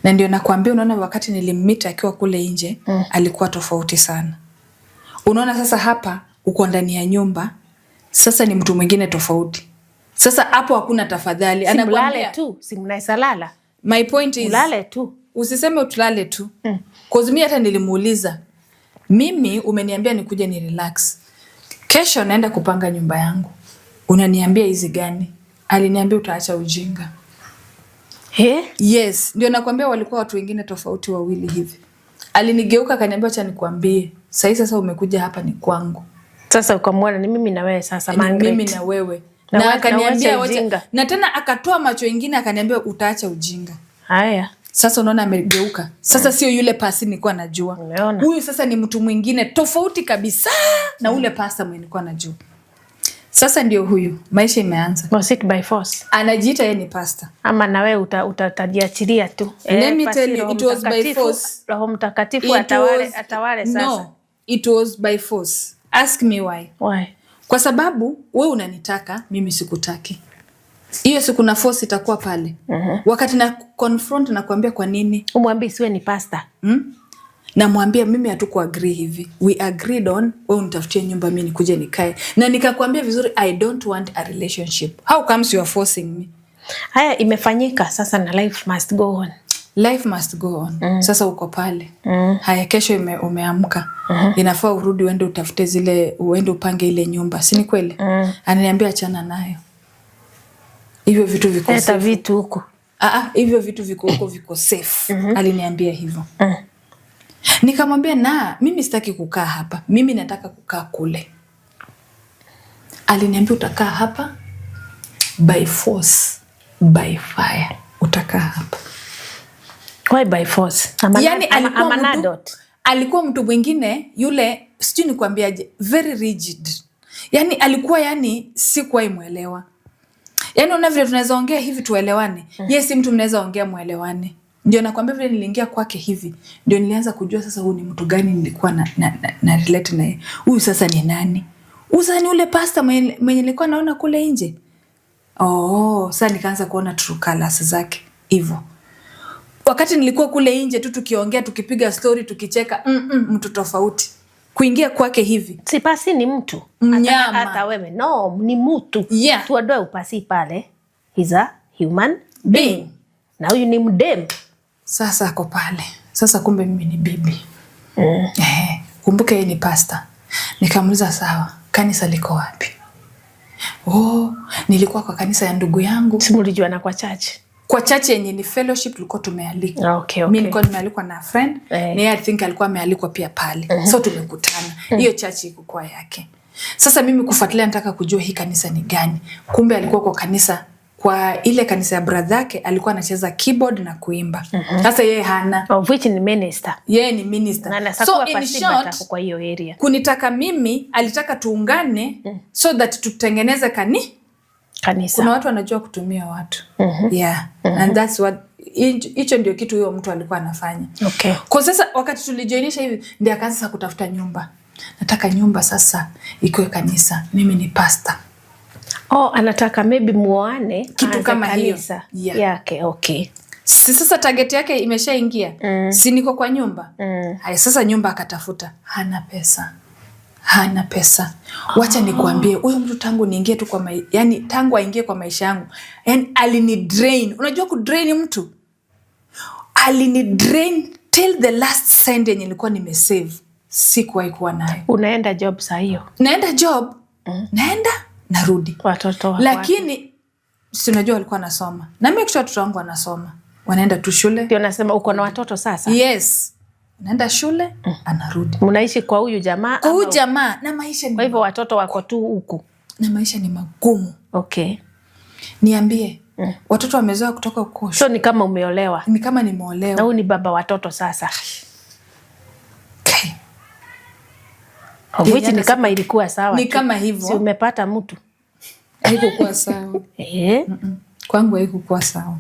Na ndio nakwambia, unaona wakati nilimmeet akiwa kule nje alikuwa tofauti sana. Unaona sasa hapa uko ndani ya nyumba, sasa ni mtu mwingine tofauti. Sasa hapo hakuna tafadhali. Si mlale Anakuambia tu, si mnaweza lala. My point is, Mlale tu. Usiseme tulale tu. Cause mi hata nilimuuliza, mimi umeniambia nikuje ni relax. Kesho naenda kupanga nyumba yangu. Unaniambia hizi gani? Aliniambia utaacha ujinga. He? Yes, ndio nakwambia walikuwa watu wengine tofauti wawili hivi. Alinigeuka akaniambia acha nikwambie, sahii sasa umekuja hapa ni kwangu. Sasa ukamwona ni mimi na wewe sasa Ni Margaret. mimi na wewe. Na Na na akaniambia uache ujinga. na tena akatoa macho ingine akaniambia utaacha ujinga. Haya. Sasa unaona amegeuka. Sasa sio yule pasi nilikuwa najua. Umeona? Huyu sasa ni mtu mwingine tofauti kabisa na ule pasta mwenye nilikuwa najua. Sasa ndio huyu, maisha imeanza. Was it by force? Anajiita yeye ni pasta. Ama na wewe utajiachilia tu. Let me Pasi tell you, Roho it was by Mtakatifu- force. Roho Mtakatifu It atawale sasa. No, it was by force. Ask me why. Why? Kwa sababu we unanitaka, mimi sikutaki. Hiyo siku na force itakuwa pale. Wakati na confront na kuambia kwa nini? Umwambie siwe ni pasta. Namwambia mimi hatuku agree hivi. We agreed on wewe unitafutie nyumba mimi nikuje nikae. Na nikakwambia vizuri I don't want a relationship. How comes you are forcing me? Haya imefanyika sasa na life must go on. Life must go on. Sasa uko pale. Haya kesho umeamka. Inafaa urudi uende utafute zile, uende upange ile nyumba. Si ni kweli? Ananiambia achana nayo. Hivyo vitu viko Leta safe. vitu huku. Ah, ah, hivyo vitu viko huko viko safe. Aliniambia hivyo. Nikamwambia na mimi sitaki kukaa hapa. Mimi nataka kukaa kule. Aliniambia utakaa hapa by force, by fire. Utakaa hapa. Why by force? Yani alikuwa I'm an mtu, adult. alikuwa mtu mwingine yule, sijui nikwambiaje, very rigid. Yani alikuwa yani sikuwahi mwelewa. Yani una vile tunaweza ongea hivi tuelewane. Yeye si mtu mnaweza ongea mwelewane. Ndio nakwambia vile niliingia kwake hivi, ndio nilianza kujua sasa huyu ni mtu gani nilikuwa na relate naye. Huyu sasa ni nani? Huyu sasa ni ule pastor mwenye nilikuwa naona kule nje. Oh, sasa nikaanza kuona true colors zake hivyo. Wakati nilikuwa kule nje tu tukiongea, tukipiga story, tukicheka, mtu tofauti. Kuingia kwake hivi, Si pasi ni mtu. Mnyama. Hata wewe no, ni mtu. Tuondoe upasi pale. He's a human being. Na huyu ni mdem. Sasa ako pale. Sasa kumbe mimi ni bibi. Eh, kumbuke yeye ni pastor. Nikamuuliza, sawa, kanisa liko wapi? Oh, nilikuwa kwa kanisa ya ndugu yangu. Si mlijuana kwa church? Kwa church yenye ni fellowship, tulikuwa tumealikwa. Okay. Mi nilikuwa nimealikwa na friend, na yeye I think alikuwa amealikwa pia pale. So tumekutana. Hiyo church iko kwa yake. Sasa mimi kufuatilia, nataka kujua hii kanisa ni gani. Kumbe alikuwa kwa kanisa, kwa ile kanisa ya brother yake, alikuwa anacheza keyboard na kuimba. Sasa yeye hana. Of which ni minister. Yeye ni minister. Na anaweza So kuwa in pasi but short, ako kwa hiyo area. Kunitaka mimi, alitaka tuungane so that tutengeneze Kanisa. Kuna watu wanajua kutumia watu. Yeah. And that's what, hicho ndio kitu huyo mtu alikuwa anafanya. Kwa sasa wakati tulijoinisha hivi, ndio akaanza sasa kutafuta nyumba. Nataka nyumba sasa ikuwe kanisa. Mimi ni pastor. Oh, anataka maybe muoane Kitu aanze kama hiyo. kanisa Yeah. yake. Okay. Si sasa target yake imeshaingia. Si niko kwa nyumba. Haya, sasa nyumba akatafuta, hana pesa. Hana pesa. Wacha nikuambie, huyo mtu tangu niingie tu kwa yani tangu aingie kwa maisha yangu, yani alini drain. Unajua kudrain mtu? Alini drain till the last cent yenye nilikuwa nimesave. Sikuwahi kuwa nayo. Unaenda job saa hiyo? Naenda job, naenda narudi. Watoto wako wapi? Lakini si unajua walikuwa wanasoma. Na mimi kisha watoto wangu wanasoma. Wanaenda tu shule. Ndio nasema uko na watoto sasa. Yes. Naenda shule, anarudi. Mnaishi kwa huyu jamaa? Kwa huyu ama- jamaa, na maisha ni Kwa hivyo watoto wako tu huku. Na maisha ni magumu. Niambie, watoto wamezoea kutoka huko. So ni kama umeolewa. Ni kama Na nimeolewa. huyu ni baba watoto sasa. Okay. Of which ni Hata kama ilikuwa sawa. Ni tu. kama hivyo. Si umepata mtu? Haikukuwa sawa. Kwangu haikukuwa sawa.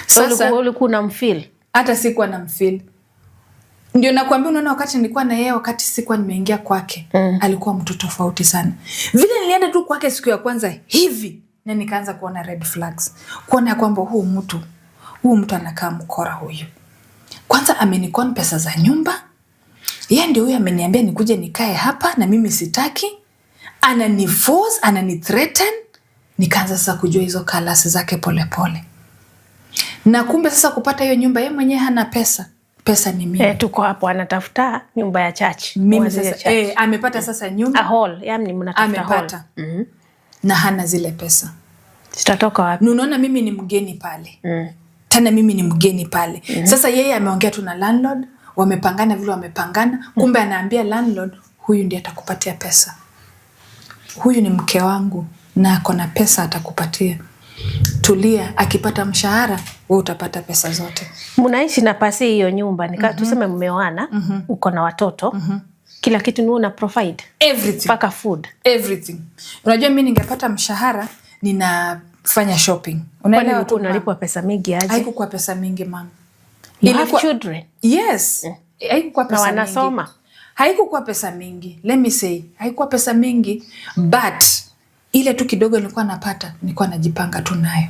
So Sasa ulikuwa unamfeel? Hata sikuwa na mfeel. Ndio nakwambia, unaona wakati nilikuwa na yeye, wakati sikuwa nimeingia kwake, alikuwa mtu tofauti sana. Vile nilienda tu kwake siku ya kwanza hivi, na nikaanza kuona red flags. Kuona kwamba huu mtu anakaa mkora huyu. Kwanza amenicon pesa za nyumba. Yeye ndio huyu ameniambia nikuje nikae hapa na mimi sitaki. Anani force, anani threaten. Nikaanza sasa kujua hizo colors zake polepole pole. Na kumbe sasa kupata hiyo nyumba, yeye mwenyewe hana pesa. Pesa ni mimi. Eh, tuko hapo anatafuta nyumba ya church. Mimi Mwanzie sasa church. Amepata sasa nyumba. A hall, yani mnatafuta hall. Amepata. Na hana zile pesa. Zitatoka wapi? Na unaona mimi ni mgeni pale. Tena mimi ni mgeni pale. Sasa yeye ameongea tu na landlord, wamepangana vile wamepangana, kumbe anaambia landlord, huyu ndiye atakupatia pesa. Huyu ni mke wangu na ako na pesa atakupatia. Tulia, akipata mshahara wewe utapata pesa zote. Mnaishi na pasi hiyo nyumba nika, tuseme mmeoana, uko na watoto, kila kitu ni wewe una provide Everything. mpaka food. Everything. Unajua mimi ningepata mshahara ninafanya shopping. Kwani Unaelewa ulikuwa tu mama? unalipwa pesa mingi aje? Haikukuwa pesa mingi, mama. You have children. Yes. Haikukuwa Na pesa wanasoma. mingi. Haikukuwa pesa mingi. Let me say, haikuwa pesa mingi, but ile tu kidogo nilikuwa napata, nilikuwa najipanga tu nayo.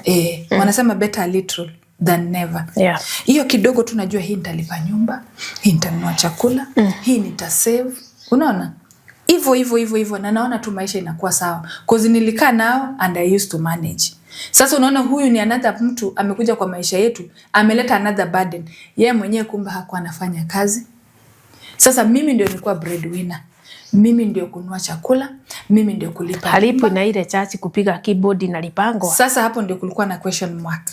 Eh, wanasema better a little than never. Hiyo kidogo tu najua hii nitalipa nyumba, hii nitanunua chakula, hii nitasave. Unaona? Hivyo hivyo hivyo hivyo, na naona tu maisha inakuwa sawa. 'Cause nilikaa nao and I used to manage. Sasa unaona huyu ni another mtu amekuja kwa maisha yetu, ameleta another burden. Yeye mwenyewe kumbe hakuwa anafanya kazi. Sasa mimi ndio nilikuwa breadwinner. Mimi ndio kununua chakula, mimi ndio kulipa Halipwi nyumba. na ile church kupiga keyboard inalipangwa. Sasa hapo ndio kulikuwa na question mark.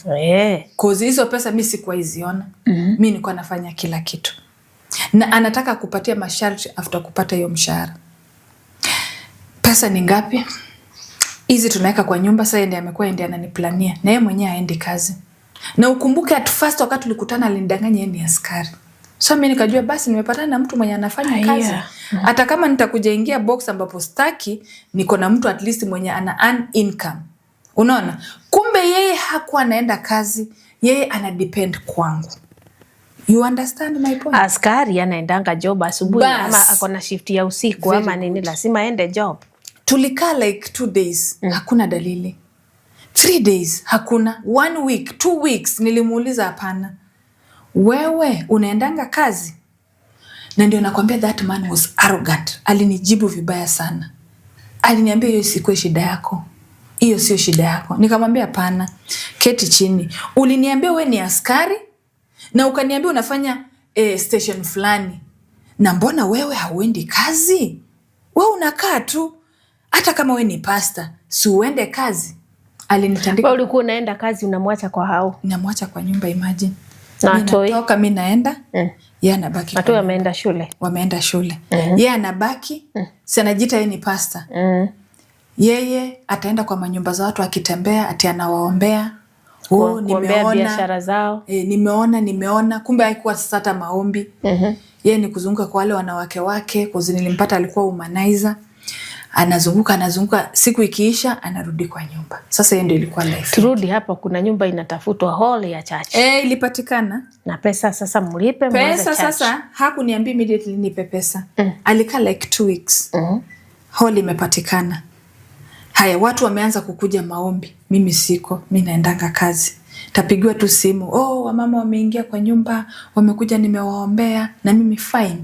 'Cause hizo pesa mi sikuwa ziona. Mi nilikuwa nafanya kila kitu. Na anataka kupatia masharti after kupata hiyo mshahara. Pesa ni ngapi? Hizi tunaweka kwa nyumba. Sasa yeye ndiye amekuwa ndiye ananiplania. Na yeye mwenyewe haendi kazi. Na ukumbuke at first wakati tulikutana alinidanganya yeye ni askari. So mimi nikajua basi nimepatana na mtu mwenye anafanya kazi. Hata kama nitakuja ingia box ambapo staki, niko na mtu at least mwenye ana earn income. Unaona? Kumbe yeye hakuwa anaenda kazi, yeye ana depend kwangu. You understand my point? Askari anaendanga job asubuhi Bas. ama ako na shift ya usiku Very ama nini, good. lazima aende job. Tulikaa like 2 days, hakuna dalili. 3 days, hakuna. One week, 2 weeks, nilimuuliza hapana. Wewe unaendanga kazi? Na ndio nakwambia that man was arrogant. Alinijibu vibaya sana. Aliniambia hiyo isikuwe shida yako, hiyo sio shida yako. Nikamwambia hapana, keti chini. Uliniambia we ni askari na ukaniambia unafanya station fulani, na mbona wewe hauendi kazi? We unakaa tu, hata kama we ni pasta, si uende kazi? Alinitandika. Wewe ulikuwa unaenda kazi, unamwacha kwa hao? Namwacha kwa nyumba, imagine. Na Mi watoi? natoka, mi naenda, yeye anabaki. Watoi wameenda shule? Wameenda shule. Yeye anabaki, si anajiita yeye ni pasta. Yeye ataenda kwa manyumba za watu akitembea, ati anawaombea. Oh, Kuombea nimeona biashara zao. E, nimeona nimeona, kumbe haikuwa sasa hata maombi. Yeye ni kuzunguka kwa wale wanawake wake, cause nilimpata alikuwa womanizer. Anazunguka anazunguka, siku ikiisha anarudi kwa nyumba. Sasa hiyo ndio ilikuwa life. Turudi hapa, kuna nyumba inatafutwa, hall ya church. E, ilipatikana. Na pesa sasa mlipe mwanze Pesa church. sasa hakuniambia immediately nipe pesa. Alikaa like 2 weeks. Hall imepatikana. Haya, watu wameanza kukuja maombi, mimi siko, mi naendanga kazi. Tapigiwa tu simu, "Oh, wamama wameingia kwa nyumba, wamekuja, nimewaombea," na mimi fine.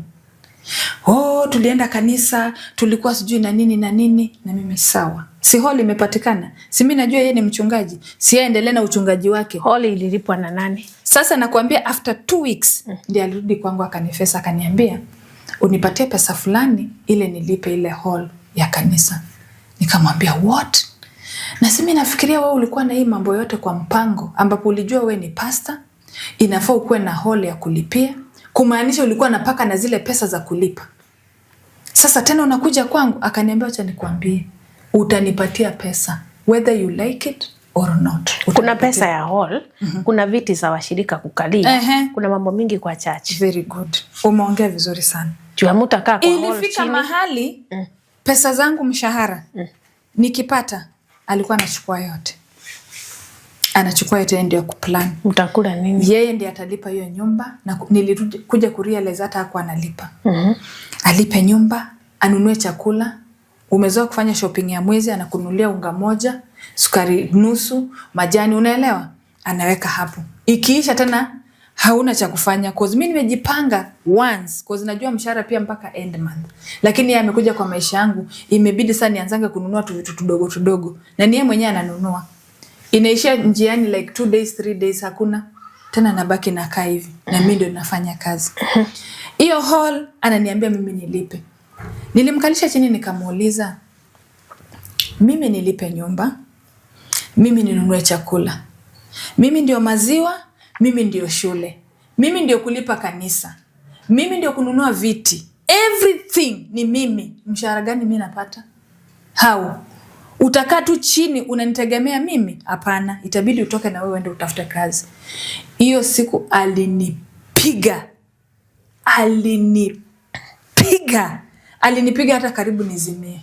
"Oh, tulienda kanisa, tulikuwa sijui na nini na nini," na mimi sawa. Si hall imepatikana? Si mi najua yeye ni mchungaji, si aendelee na uchungaji wake. Hall ililipwa na nani? Sasa nakwambia after 2 weeks ndiye alirudi kwangu akanifesa, akaniambia unipatie pesa fulani ile nilipe ile hall ya kanisa. Nikamwambia, "What?" Na si mimi nafikiria wewe ulikuwa na hii mambo yote kwa mpango, ambapo ulijua wewe ni pastor, inafaa ukuwe na hall ya kulipia, kumaanisha ulikuwa na paka na zile pesa za kulipa. Sasa tena unakuja kwangu? Akaniambia, "Acha nikwambie, utanipatia pesa whether you like it or not." Kuna Utanipatia. pesa ya hall, kuna viti za washirika kukalia, kuna mambo mingi kwa church. Very good. Umeongea vizuri sana. Juu hamutakaa kwa hall Ilifika chini. Mahali pesa zangu, mshahara nikipata, alikuwa anachukua yote, anachukua yote, yeye ndio kuplan. Mtakula nini? Yeye ndiye atalipa hiyo nyumba, na nilirudi kuja kurealize hata hakuwa analipa. Alipe nyumba, anunue chakula. Umezoea kufanya shopping ya mwezi, anakununulia unga moja, sukari nusu, majani, unaelewa? Anaweka hapo. Ikiisha tena hauna cha kufanya, cause mimi nimejipanga once, cause najua mshahara pia mpaka end month. Lakini yeye amekuja kwa maisha yangu, imebidi sasa nianzange kununua tu vitu tudogo tudogo, na ni yeye mwenyewe ananunua. Inaishia njiani like 2 days, 3 days, hakuna tena, nabaki nakaa hivi na mimi ndio nafanya kazi. Hiyo hall ananiambia mimi nilipe. Nilimkalisha chini nikamuuliza, "Mimi nilipe nyumba, mimi ninunue chakula, mimi ndio maziwa, mimi ndio shule, mimi ndio kulipa kanisa, mimi ndio kununua viti, everything ni mimi. Mshahara gani mi napata? How? Utakaa tu chini unanitegemea mimi? Hapana, itabidi utoke na wewe uende utafute kazi." Hiyo siku alinipiga, alinipiga, alinipiga hata karibu nizimie,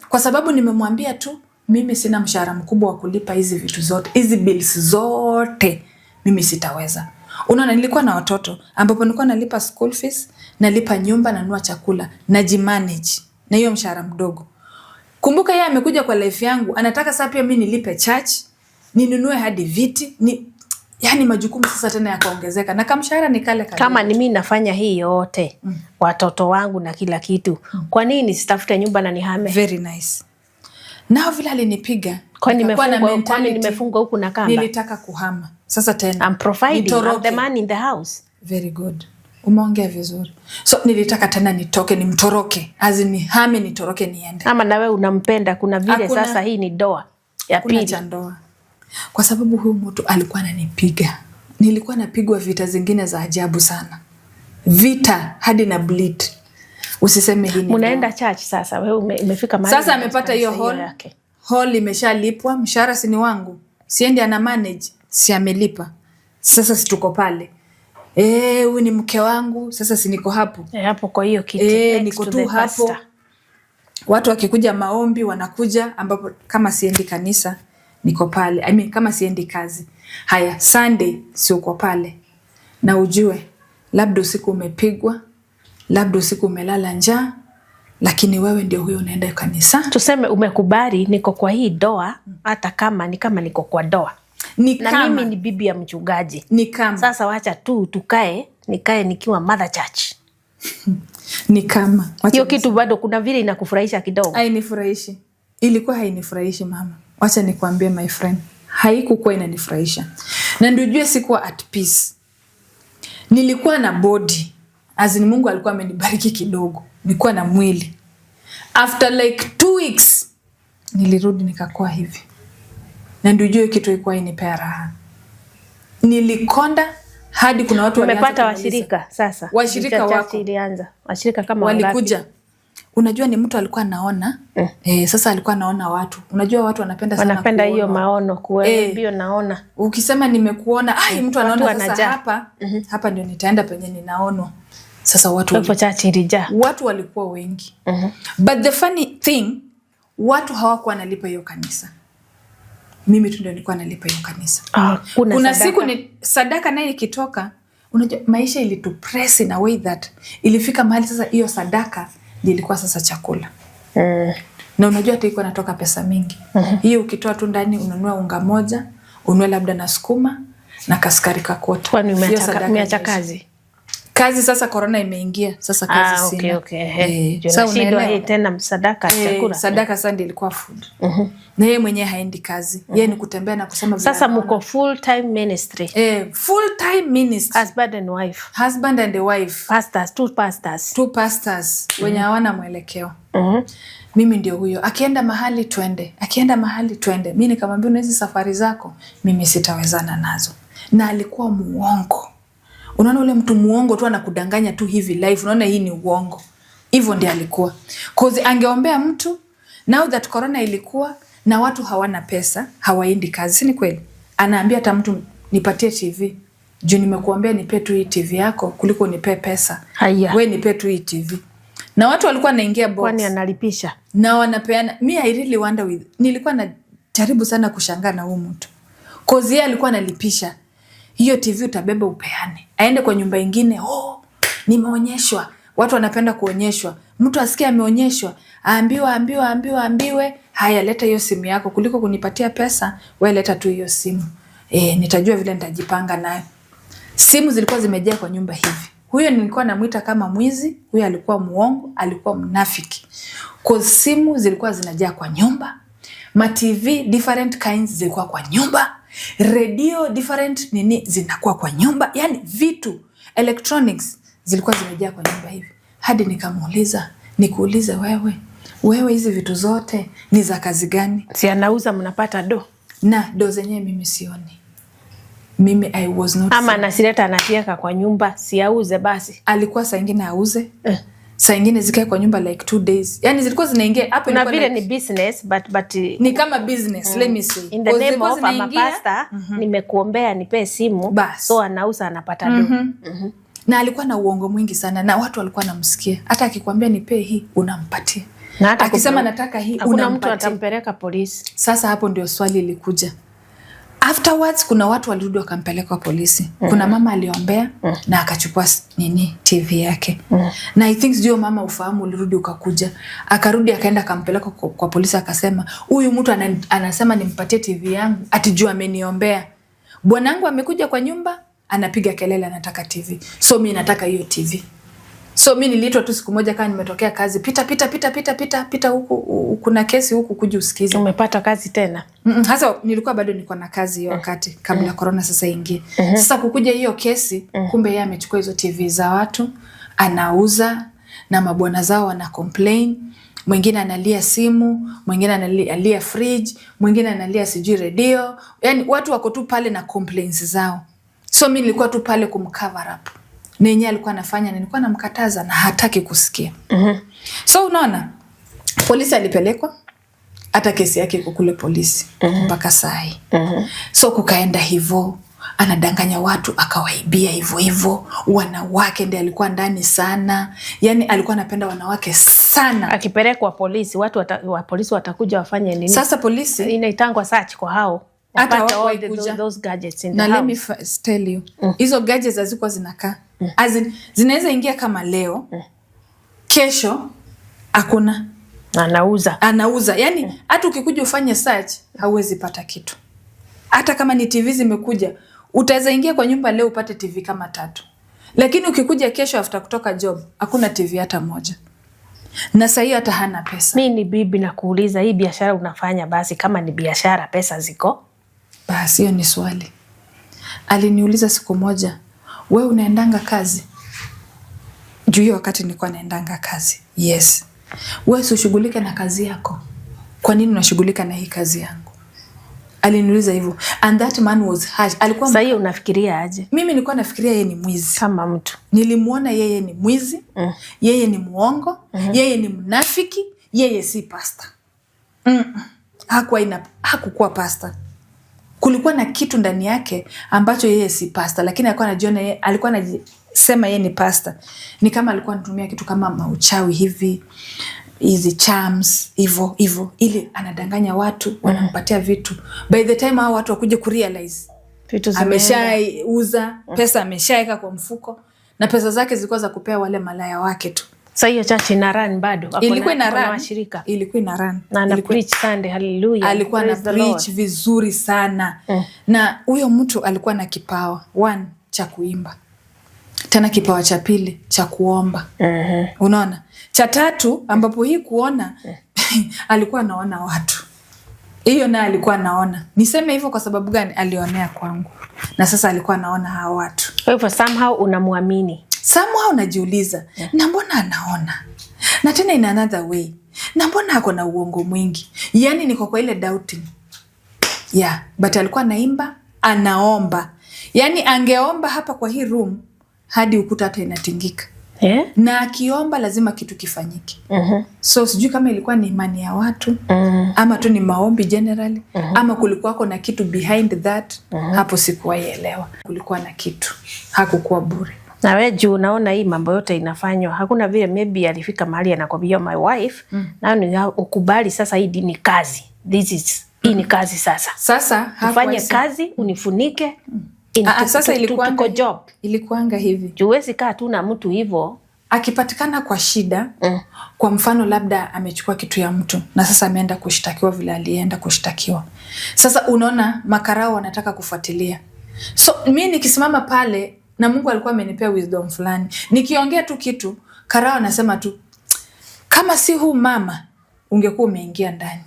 kwa sababu nimemwambia tu mimi sina mshahara mkubwa wa kulipa hizi vitu zote, hizi bills zote mimi sitaweza. Unaona, nilikuwa na watoto ambapo nilikuwa nalipa school fees, nalipa nyumba, nanunua chakula, najimanage na hiyo mshahara mdogo. Kumbuka yeye amekuja kwa life yangu, anataka sasa pia mimi nilipe church, ninunue hadi viti, ni yani majukumu sasa tena yakaongezeka na kamshahara ni kale kadogo. Kama ni mimi nafanya hii yote, watoto wangu na kila kitu, kwa nini nisitafute nyumba na nihame? Very nice. Nao vile alinipiga, Kwani nikakuwa na nimefungwa, kwani mentality, nimefungwa huku na kamba? Nilitaka kuhama sasa tena. I'm providing, I'm Nitoroke. the man in the house. Very good. Umeongea vizuri. So nilitaka tena nitoke, nimtoroke, as in nihame, nitoroke, niende. Ama nawe unampenda, kuna vile Hakuna. Sasa hii ni ndoa ya Hakuna pili. cha ndoa, kwa sababu huyu mtu alikuwa ananipiga. Nilikuwa napigwa vita zingine za ajabu sana, vita hadi na bleed. Usiseme hii ni ndoa. Mnaenda church sasa, wewe imefika mahali Sasa unaenda amepata hiyo kanisa hall, yake. Hall imeshalipwa, mshahara si ni wangu, siendi ana manage, si amelipa. Sasa si tuko pale, eh, huyu ni mke wangu, sasa si niko hapo. Eh, hapo kwa hiyo kiti, Eh, next niko to tu the hapo. pastor. Watu wakikuja maombi wanakuja, ambapo kama siendi kanisa niko pale. I mean, kama siendi kazi. Haya, Sunday si uko pale, na ujue labda usiku umepigwa, labda usiku umelala njaa, lakini wewe ndio huyo unaenda kanisa. Tuseme umekubali niko kwa hii ndoa, hata kama ni kama niko kwa ndoa Ni na kama, mimi ni bibi ya mchungaji. Ni kama Sasa wacha tu tukae, nikae nikiwa mother church. Ni kama wacha Hiyo kitu bado kuna vile inakufurahisha kidogo. Hainifurahishi, ilikuwa hainifurahishi, mama. Wacha nikwambie, my friend, haikukuwa inanifurahisha, na ndio ujue sikuwa at peace. Nilikuwa na body, as in Mungu alikuwa amenibariki kidogo, nilikuwa na mwili. After like 2 weeks nilirudi nikakuwa hivi, na ndio ujue kitu ilikuwa inipea raha. Nilikonda hadi kuna watu walianza Umepata kuniuliza. Washirika sasa. Washirika Church wako. Ilianza. Washirika kama wangapi? Walikuja. Unajua ni mtu alikuwa anaona, sasa alikuwa anaona watu. Unajua watu wanapenda sana Wanapenda hiyo kuonwa. maono kuwe mbio naona. Ukisema nimekuona, ai, mtu anaona Watu sasa wanajaa. hapa, hapa ndio nitaenda penye ninaonwa. Sasa watu Kwa hivyo church ilijaa. Watu walikuwa wengi. But the funny thing, watu hawakuwa wanalipa hiyo kanisa. Mimi tu ndio nilikuwa nalipa hiyo kanisa. Ah, kuna Kuna sadaka. siku ni sadaka naye ikitoka, unajua maisha ilitupress in a way that ilifika mahali sasa hiyo sadaka ndio ilikuwa sasa chakula. Na unajua hata iko natoka pesa mingi hiyo, ukitoa tu ndani ununue unga moja, ununue labda na sukuma na kasukari kakota. Kwani Hiyo sadaka umeacha imeisha. kazi? Kazi sasa corona imeingia, sasa kazi Ah, okay, sina. okay. Ehe. Eh, Ndio sasa nashindwa unaelewa? hii tena sadaka Eh, chakula. sadaka sasa ndio ilikuwa food. Na yeye mwenyewe haendi kazi. Yeye ni kutembea na kusema vile Sasa anaona. mko full time ministry. Eh, full time ministry. Husband and wife. Husband and a wife. Pastors, two pastors. Two pastors wenye hawana mwelekeo. Mimi ndio huyo, akienda mahali twende, akienda mahali twende. Mi nikamwambia, una hizi safari zako mimi sitawezana nazo, na alikuwa muongo. Unaona ule mtu muongo tu anakudanganya tu hivi live, unaona hii ni uongo. Hivyo ndio alikuwa. 'Cause angeombea mtu, now that corona ilikuwa na watu hawana pesa, hawaendi kazi, si ni kweli? Anaambia hata mtu, "Nipatie TV juu nimekuambia nipe tu hii TV yako kuliko nipe pesa." Haya. We nipe tu hii TV. Na watu walikuwa wanaingia box Kwani analipisha? Na wanapeana. Mi I really wonder with, nilikuwa najaribu sana kushangaa na huu mtu, 'cause yeye alikuwa analipisha hiyo TV, utabeba upeane, aende kwa nyumba ingine, "Oh, nimeonyeshwa." Watu wanapenda kuonyeshwa. Mtu asikie ameonyeshwa, aambiwe, aambiwe, aambiwe, aambiwe, "Haya, leta hiyo simu yako kuliko kunipatia pesa, we leta tu hiyo simu, nitajua vile nitajipanga nayo." Simu zilikuwa zimejaa kwa nyumba hivi. Huyo nilikuwa namwita kama mwizi, huyo alikuwa muongo, alikuwa mnafiki. 'Cause simu zilikuwa zinajaa kwa nyumba, ma TV different kinds zilikuwa kwa nyumba, radio different nini zinakuwa kwa nyumba, yani vitu electronics zilikuwa zimejaa kwa nyumba hivi. Hadi nikamuuliza, "Nikuulize wewe, wewe hizi vitu zote ni za kazi gani?" Si anauza mnapata do. Na do zenyewe mimi sioni. Mimi I was not Ama anazileta anatieka kwa nyumba, si auze basi. Alikuwa saa ingine auze, Eh. saa ingine zikae kwa nyumba like 2 days, yani zilikuwa zinaingia hapo Na ilikuwa vile like, ni business, but ni kama business, let me say. In the 'Cause name zilikuwa of I'm a zinaingia, pastor, nimekuombea nipe simu. Bas. So anauza anapata do. Na alikuwa na uongo mwingi sana na watu walikuwa namsikia. Hata akikwambia nipee hii, unampatia. Na hata Akisema nataka hii, hakuna mtu unampatia. atampeleka polisi. Sasa hapo ndio swali ilikuja afterwards. Kuna watu walirudi wakampeleka polisi. Kuna mama aliombea na akachukua nini TV yake, na I think sijui mama ufahamu ulirudi ukakuja, akarudi akaenda akampeleka kwa polisi, akasema huyu mtu anasema nimpatie TV yangu ati juu ameniombea. Bwanangu amekuja kwa nyumba anapiga kelele anataka TV, so mi nataka hiyo TV. So mi niliitwa tu siku moja kama nimetokea kazi, "Pita, pita, pita, pita, pita, pita huku, kuna kesi huku, kuja usikize." Umepata kazi tena? Hasa nilikuwa bado niko na kazi hiyo wakati kabla corona sasa ingie. Sasa kukuja hiyo kesi, kumbe yeye amechukua hizo TV za watu anauza na mabwana zao wana complain. Mwingine analia simu, mwingine analia fridge, mwingine analia sijui redio. Yani watu wako tu pale na complaints zao. So mi nilikuwa tu pale kumcover up. Na yenyewe alikuwa anafanya na nilikuwa namkataza na hataki kusikia. So unaona polisi alipelekwa, hata kesi yake iko kule polisi mpaka saa hii. So kukaenda hivyo, anadanganya watu akawaibia hivyo hivyo. Wanawake ndiye alikuwa ndani sana, yani alikuwa anapenda wanawake sana. Akipelekwa polisi, watu wa polisi watakuja wafanye nini? Sasa polisi Inaitangwa search kwa hao. Hata Wapate hawakuwahi all kuja. those gadgets in the Na let me house. tell you, hizo gadgets hazikuwa zinakaa. As in, zinaweza ingia kama leo, kesho hakuna. Na anauza. Anauza, yani hata ukikuja ufanye search hauwezi pata kitu. Hata kama ni TV zimekuja, utaweza ingia kwa nyumba leo upate TV kama tatu, Lakini ukikuja kesho after kutoka job, hakuna TV hata moja, na sahii hata hana pesa. Mi ni bibi na kuuliza, hii biashara unafanya basi, kama ni biashara pesa ziko? Basi hiyo ni swali aliniuliza siku moja, we unaendanga kazi? Juu hiyo wakati nilikuwa naendanga kazi. Yes. We si ushughulike na kazi yako, kwa nini unashughulika na hii kazi yangu? Aliniuliza hivyo, and that man was harsh. Alikuwa Sasa hiyo unafikiria aje mimi nilikuwa nafikiria yeye ni mwizi. Kama mtu? Nilimwona yeye ni mwizi, yeye ni mwongo, yeye ni mnafiki, yeye si pasta. Hakukuwa pasta. Kulikuwa na kitu ndani yake ambacho yeye si pasta, lakini alikuwa anajiona yeye, alikuwa anajisema yeye ni pasta. Ni kama alikuwa anatumia kitu kama mauchawi hivi, hizi charms hivyo hivyo, ili anadanganya watu, wanampatia vitu. By the time hao watu wakuja kurealize Vitu zimeenda. Ameshauza pesa, ameshaweka kwa mfuko, na pesa zake zilikuwa za kupea wale malaya wake tu. Sasa hiyo church ina run bado? Ako Ilikuwa ina ako na run. Washirika? Ilikuwa ina run. Na ana Ilikuwa preach Sunday, hallelujah. Alikuwa ana Praise the Lord. preach vizuri sana, na huyo mtu alikuwa na kipawa, one, cha kuimba, tena kipawa cha pili cha kuomba. Unaona, cha tatu ambapo hii kuona, alikuwa anaona watu, hiyo naye alikuwa anaona. Niseme hivyo kwa sababu gani? Alionea kwangu, na sasa alikuwa anaona hawa watu. Kwa hivyo somehow unamwamini. Somehow najiuliza, na mbona anaona, na tena in another way, na mbona ako na uongo mwingi? Yani niko kwa ile doubting, yeah. But alikuwa anaimba, anaomba, yani angeomba hapa kwa hii room hadi ukuta hata inatingika, na akiomba lazima kitu kifanyike. So sijui kama ilikuwa ni imani ya watu ama tu ni maombi generally, ama kulikuwako na kitu behind that. Hapo sikuwaielewa. Kulikuwa na kitu, hakukuwa bure. Na we juu unaona hii mambo yote inafanywa, hakuna vile maybe alifika mahali anakwambia, "My wife, na ni ukubali sasa, hii ni kazi, this is hii ni kazi sasa, Sasa tufanye hakuwahi- kazi unifunike Ah, ah, sasa tuko job." Ilikuanga hivi. Juu huwezi kaa tu na mtu hivo. Akipatikana kwa shida, kwa mfano labda amechukua kitu ya mtu na sasa ameenda kushtakiwa, vile alienda kushtakiwa, sasa unaona makarao wanataka kufuatilia. So mi nikisimama pale, na Mungu alikuwa amenipea wisdom fulani, nikiongea tu kitu, karao anasema tu, "Kama si huu mama ungekuwa umeingia ndani."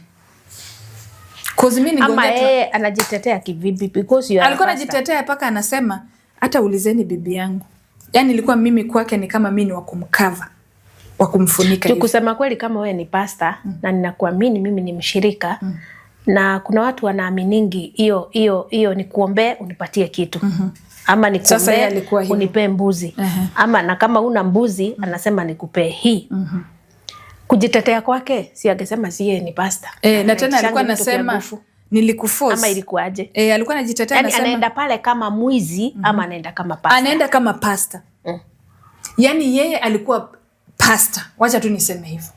'Cause mi Ama ningeongea tu- yeye anajitetea kivipi? Because you are a Alikuwa pastor. anajitetea mpaka anasema, "Hata ulizeni bibi yangu." Yani ilikuwa mimi kwake ni kama mi ni wa kumcover, wa kumfunika Juu hivi. kusema kweli, kama wewe ni pasta na ninakuamini, mimi ni mshirika, na kuna watu wanaaminingi hiyo hiyo hiyo, ni kuombee unipatie kitu, ama Sasa yeye nikuombee alikuwa hivyo. unipee mbuzi, ama na kama una mbuzi anasema nikupee hii. Kujitetea kwake, si angesema si yeye ni pasta? E, na tena alikuwa Anaitishangi vitu vya anasema nguvu. nilikuforce. Ama ilikuwaje? E, alikuwa anajitetea, Yani anasema anaenda pale kama mwizi ama anaenda kama pasta? Anaenda kama pasta. Yaani yeye alikuwa pasta, wacha tu niseme hivyo.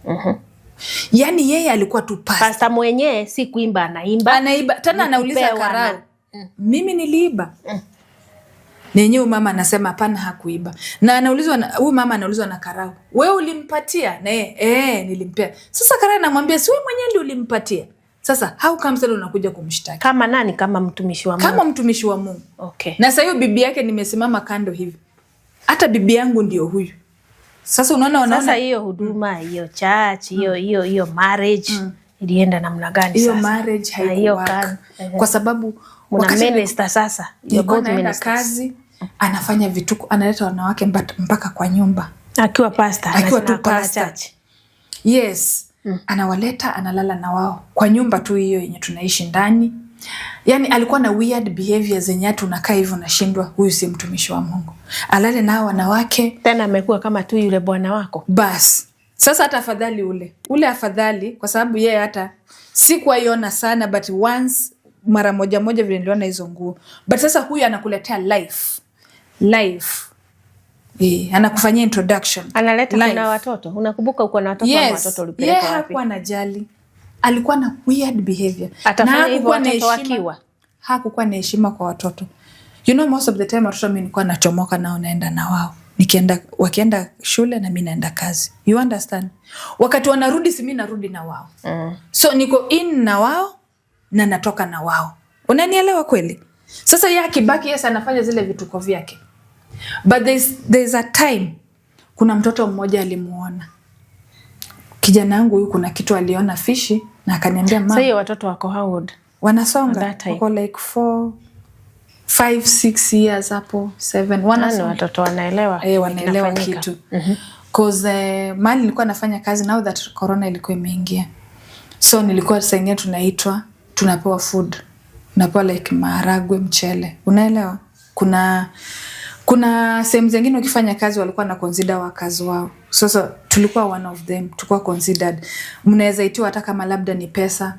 Yaani yeye alikuwa tu pasta. Pasta mwenyewe si kuimba anaimba. Anaiba tena. Ni Anauliza kupewa karau, "Mimi niliiba?" Na yenyewe mama anasema hapana, hakuiba. Na anaulizwa huyu mama anaulizwa na karau, "Wewe ulimpatia?" Na yeye, "Eh, nilimpea." Sasa karau anamwambia, "Si wewe mwenyewe ndio ulimpatia? Sasa how comes tena unakuja kumshtaki?" Kama nani? Kama mtumishi wa Mungu? Kama mtumishi wa Mungu. Na sasa hiyo bibi yake nimesimama kando hivi, hata bibi yangu ndio huyu. Sasa unaona, wanaona Sasa hiyo huduma, hiyo church, hiyo marriage ilienda namna gani Hiyo sasa? marriage Na hiyo haikuwork kazi. kwa sababu Muna wakati minister sasa. You're nilikuwa both naenda ministers. kazi, anafanya vituko, analeta wanawake mpaka kwa nyumba. Akiwa pastor. Akiwa Na tu ako na pastor. church. Yes, anawaleta, analala na wao kwa nyumba tu hiyo yenye tunaishi ndani. Yani alikuwa na weird behavior zenye hata unakaa hivyo unashindwa, huyu si mtumishi wa Mungu, alale nao wanawake. Tena amekuwa kama tu yule bwana wako. Bas sasa hata afadhali ule ule, afadhali kwa sababu yeye hata sikuwaiona sana, but once, mara moja moja vile niliona hizo nguo. But sasa huyu anakuletea life life, anakufanyia introduction Analeta life. kuna watoto. Unakumbuka uko na watoto ama Yes, watoto ulipeleka yeye wapi? hakuwa anajali, alikuwa na weird behavior. Atafanya Na hivyo hakukuwa na watoto heshima- wakiwa? Hakukuwa na heshima kwa watoto. You know, most of the time watoto mi nilikuwa nachomoka nao, naenda na wao, nikienda, wakienda shule na mi naenda kazi, you understand? Wakati wanarudi, si mi narudi na wao? So niko in na wao na natoka na wao, unanielewa kweli? Sasa yeye akibaki, yes, anafanya zile vituko vyake. But there's a time kuna mtoto mmoja alimuona kijana wangu huyu, kuna kitu aliona fishy na akaniambia, Sasa "Mama." hiyo watoto wako how old? Wanasonga. At that time. Wako like 4, 5, 6 years hapo, 7. Yaani Wanasonga. watoto wanaelewa Eh, wanaelewa kinafanyika. kitu. 'Cause mahali nilikuwa nafanya kazi, now that corona ilikuwa imeingia, so nilikuwa saa ingine tunaitwa, tunapewa food, tunapewa like maharagwe, mchele, unaelewa? Kuna sehemu zingine ukifanya kazi walikuwa na consider wakazi wao. Sasa tulikuwa one of them, tulikuwa considered. Mnaweza itiwa hata kama labda ni pesa,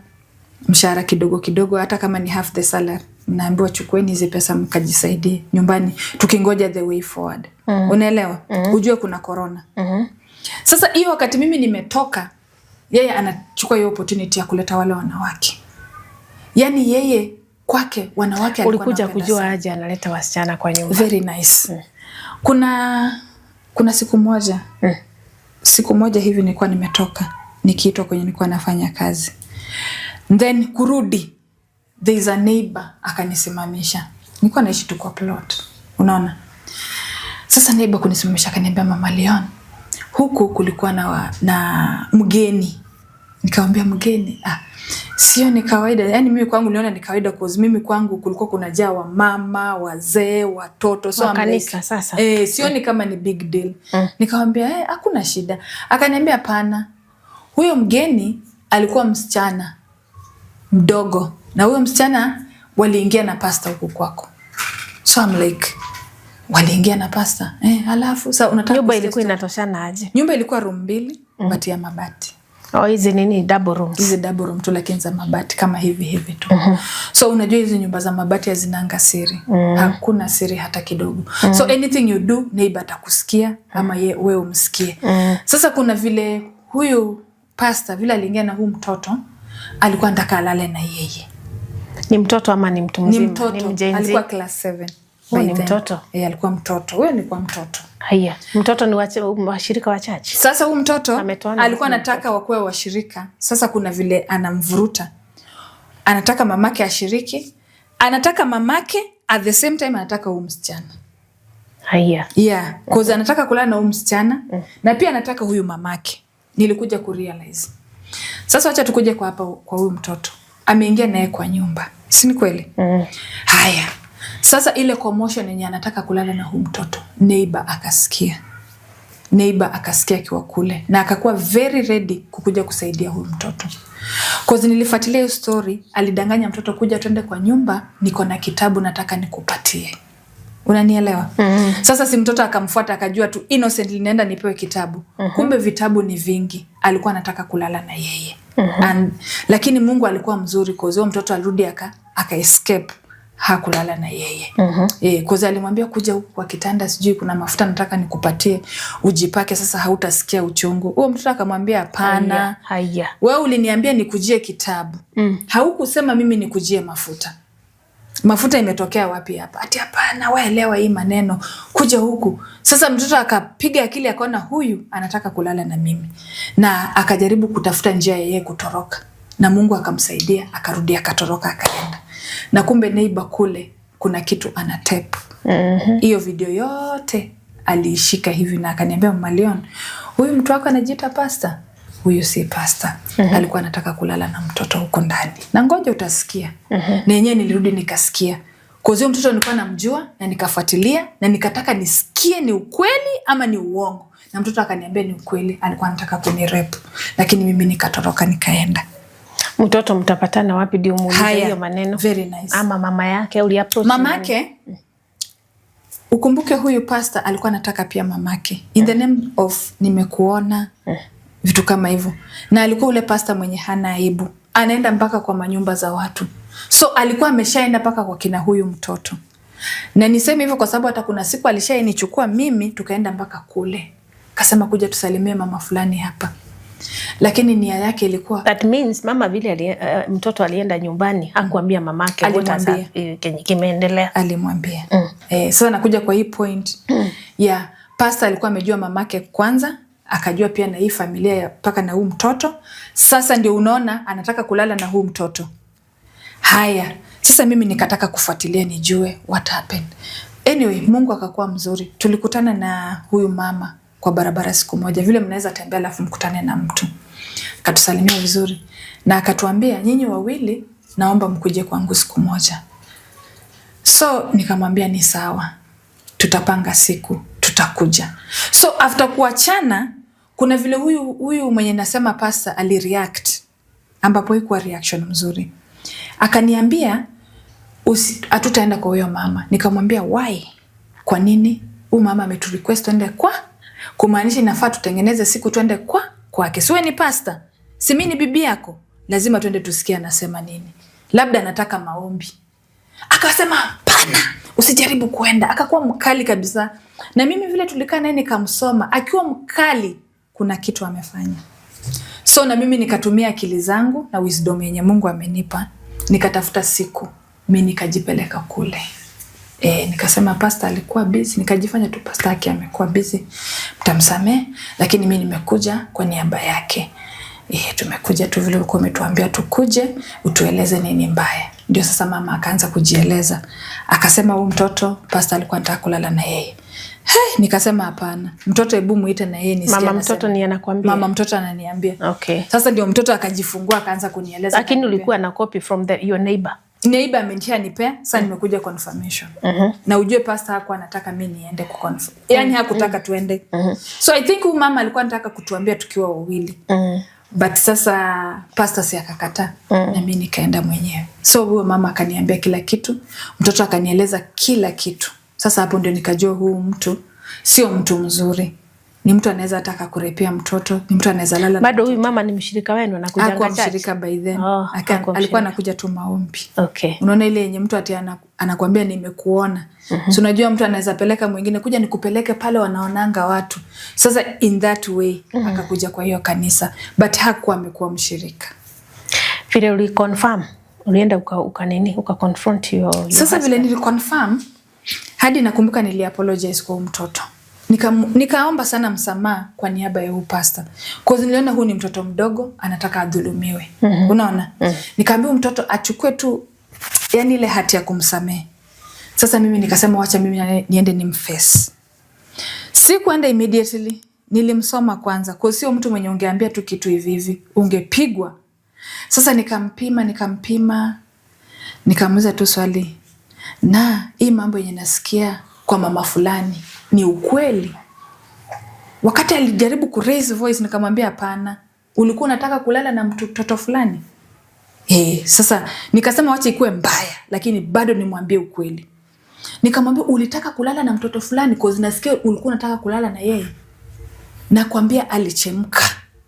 mshahara kidogo kidogo, hata kama ni half the salary, mnaambiwa chukueni hizi pesa mkajisaidie nyumbani tukingoja the way forward. Unaelewa? Ujue kuna corona. Sasa hiyo wakati mimi nimetoka, yeye anachukua hiyo opportunity ya kuleta wale wanawake. Yaani yeye kwake wanawake alikuwa Ulikuja anawapenda kujua sana. aje analeta wasichana kwa nyumba? Very nice. Kuna siku moja, siku moja hivi nilikuwa nimetoka nikiitwa kwenye nilikuwa nafanya kazi, then kurudi there is a neighbor akanisimamisha. Nilikuwa naishi tu kwa plot, unaona. Sasa neighbor kunisimamisha akaniambia, "Mama Leon, huku kulikuwa na mgeni." Nikamwambia, "Mgeni? Ah, sio ni kawaida." Yani mimi kwangu niliona ni kawaida, cause mimi kwangu kulikuwa kunajaa wamama, wazee, watoto, so Wa I'm like, kanisa sasa. Eh, sioni kama ni big deal. Nikamwambia, "Eh, hakuna shida." Akaniambia, "Hapana, huyo mgeni alikuwa msichana mdogo na huyo msichana waliingia na pasta huku kwako." So I'm like, "Waliingia na pasta?" Eh, alafu sasa unataka Nyumba kusikia ilikuwa story? Inatoshana aje? Nyumba ilikuwa room mbili, but ya mabati. Oh, hizi nini, double rooms. Hizi double room tu, lakini za mabati kama hivi hivi tu. So unajua hizi nyumba za mabati hazinanga siri. Hakuna siri hata kidogo. So anything you do, neighbor atakusikia ama wewe umsikie. Sasa kuna vile huyu pastor vile aliingia na huu mtoto, alikuwa anataka alale na yeye. Ni mtoto ama ni mtu Ni mzima? mtoto. Ni mjenzi? Alikuwa class 7 Huyu by ni then. mtoto? Eh, alikuwa mtoto. Huyo ni kwa mtoto. Haya, mtoto ni washirika wa church. Sasa huyu mtoto Ametoana alikuwa na anataka wakuwe washirika. Sasa kuna vile anamvuruta, anataka mamake ashiriki, anataka mamake, at the same time anataka huyu msichana. Haya. Yeah, cause anataka kulala na huyu msichana na pia anataka huyu mamake. Nilikuja kurealize. Sasa wacha tukuje kwa hapa kwa huyu mtoto. Ameingia naye kwa nyumba, si ni kweli? Haya, sasa ile commotion yenye anataka kulala na huyu mtoto, neighbor akasikia. Neighbor akasikia akiwa kule na akakuwa very ready kukuja kusaidia huyu mtoto. Cause nilifuatilia hiyo story, alidanganya mtoto, "Kuja twende kwa nyumba, niko na kitabu nataka nikupatie." Unanielewa? Sasa si mtoto akamfuata, akajua tu innocently naenda nipewe kitabu. Kumbe vitabu ni vingi. Alikuwa anataka kulala na yeye. And, lakini Mungu alikuwa mzuri, cause huyo mtoto alirudi aka escape, hakulala na yeye. Eh, cause alimwambia, "Kuja huku kwa kitanda, sijui kuna mafuta nataka nikupatie ujipake, sasa hautasikia uchungu." Huyo mtoto akamwambia, "Hapana. Haya. Wewe uliniambia nikujie kitabu. Haukusema mimi nikujie mafuta. Mafuta imetokea wapi hapa?" Ati, "Hapana, waelewa hii maneno, kuja huku." Sasa mtoto akapiga akili akaona huyu anataka kulala na mimi, na akajaribu kutafuta njia ya yeye kutoroka, na Mungu akamsaidia, akarudi, akatoroka, akaenda. Na kumbe neighbor kule kuna kitu ana tape hiyo video yote, aliishika hivi na akaniambia, "Mama Leon, huyu mtu wako anajiita pasta, huyu si pasta. Alikuwa anataka kulala na mtoto huko ndani, na ngoja utasikia." Na yenyewe nilirudi nikasikia. Kwa hiyo mtoto nilikuwa namjua na nikafuatilia na nikataka nisikie ni ukweli ama ni uongo, na mtoto akaniambia ni ukweli, alikuwa anataka kunirape, lakini mimi nikatoroka nikaenda. Mtoto mtapatana wapi ndio muulize Haya, hiyo maneno? Very nice. Ama mama yake uli approach nani? Mamake, ukumbuke huyu pasta alikuwa anataka pia mamake in the name of nimekuona, vitu kama hivyo, na alikuwa ule pasta mwenye hana aibu, anaenda mpaka kwa manyumba za watu, so alikuwa ameshaenda mpaka kwa kina huyu mtoto. Na niseme hivyo kwa sababu hata kuna siku alishainichukua mimi tukaenda mpaka kule, kasema, "Kuja tusalimie mama fulani hapa," lakini nia yake ilikuwa That means mama vile mtoto alienda nyumbani hakuambia mamake what has Alimwambia. kenye kimeendelea. Alimwambia. Eh, sasa nakuja kwa hii point ya pasta alikuwa amejua mamake kwanza, akajua pia na hii familia ya mpaka na huu mtoto. Sasa ndio unaona anataka kulala na huu mtoto. Haya, sasa mimi nikataka kufuatilia nijue what happened. Anyway, Mungu akakuwa mzuri. Tulikutana na huyu mama kwa barabara siku moja, vile mnaweza tembea alafu mkutane na mtu. Akatusalimia vizuri na akatuambia, nyinyi wawili naomba mkuje kwangu siku moja. So nikamwambia ni sawa, tutapanga siku tutakuja. So after kuachana, kuna vile huyu mwenye nasema pastor alireact, ambapo haikuwa reaction mzuri. Akaniambia hatutaenda kwa huyo mama. Nikamwambia why? Kwa nini? Huyu mama ameturequest tuende kwa, kumaanisha inafaa tutengeneze siku tuende kwa kwake. Siwe ni pastor, si mimi ni bibi yako, lazima tuende tusikie anasema nini, labda anataka maombi. Akasema hapana, usijaribu kuenda. Akakuwa mkali kabisa, na mimi vile tulikaa naye nikamsoma akiwa mkali, kuna kitu amefanya. So na mimi nikatumia akili zangu na wisdom yenye Mungu amenipa, nikatafuta siku, mi nikajipeleka kule. Nikasema pastor alikuwa busy, nikajifanya tu pastor yake amekuwa busy, mtamsamee, lakini mi nimekuja kwa niaba yake. Tumekuja tu vile ulikuwa umetuambia tukuje, utueleze nini mbaya. Ndio sasa mama akaanza kujieleza, akasema huyu mtoto pastor alikuwa anataka kulala na yeye. Hey, nikasema hapana, mtoto hebu muite na yeye nisikie Mama anasema. mtoto ni anakuambia? Mama mtoto ananiambia. Okay. Sasa ndio mtoto akajifungua akaanza kunieleza. Lakini Akaniambia, ulikuwa na copy from your neighbor? Neighbor amenishanipea, sasa nimekuja confirmation. Na ujue pastor hakuwa anataka mi niende kuconfirm. Yani hakutaka tuende. So I think huyu mama alikuwa anataka kutuambia tukiwa wawili. But sasa pastor si akakataa na mi nikaenda mwenyewe. So huyo mama akaniambia kila kitu, mtoto akanieleza kila kitu. Sasa hapo ndio nikajua huu mtu sio mtu mzuri. Ni mtu anaweza hata kurepia mtoto, ni mtu anaweza lala na Bado huyu mama ni mshirika wenu, anakujanga hakuwa church? mshirika by then. Oh, hakuwa Alikuwa mshirika. anakuja tu maombi. Okay. Unaona ile yenye mtu ati anakuambia nimekuona. So unajua mtu anaweza peleka mwingine kuja nikupeleke pale wanaonanga watu. Sasa in that way akakuja kwa hiyo kanisa, but hakuwa amekuwa mshirika. Vile uliconfirm, ulienda uka nini, uka confront your Sasa vile niliconfirm, hadi nakumbuka nili apologize kwa huyu mtoto. Nikaomba sana msamaha kwa niaba ya huyu pastor. Cause niliona huu ni mtoto mdogo anataka adhulumiwe. Unaona? Nikaambia huyu mtoto achukue tu yani ile hati ya kumsamehe. Sasa mimi nikasema wacha mimi niende nimface. Sikuenda immediately, nilimsoma kwanza. Kwa sio mtu mwenye ungeambia tu kitu hivi hivi, ungepigwa. Sasa nikampima, nikampima, nikamuuliza tu swali, na hii mambo yenye nasikia kwa mama fulani ni ukweli? Wakati alijaribu ku raise voice, nikamwambia hapana, ulikuwa unataka kulala na mtoto fulani. Sasa nikasema wacha ikuwe mbaya, lakini bado nimwambie ukweli. Nikamwambia ulitaka kulala na mtoto fulani cause nasikia ulikuwa unataka kulala na yeye. Nakwambia alichemka.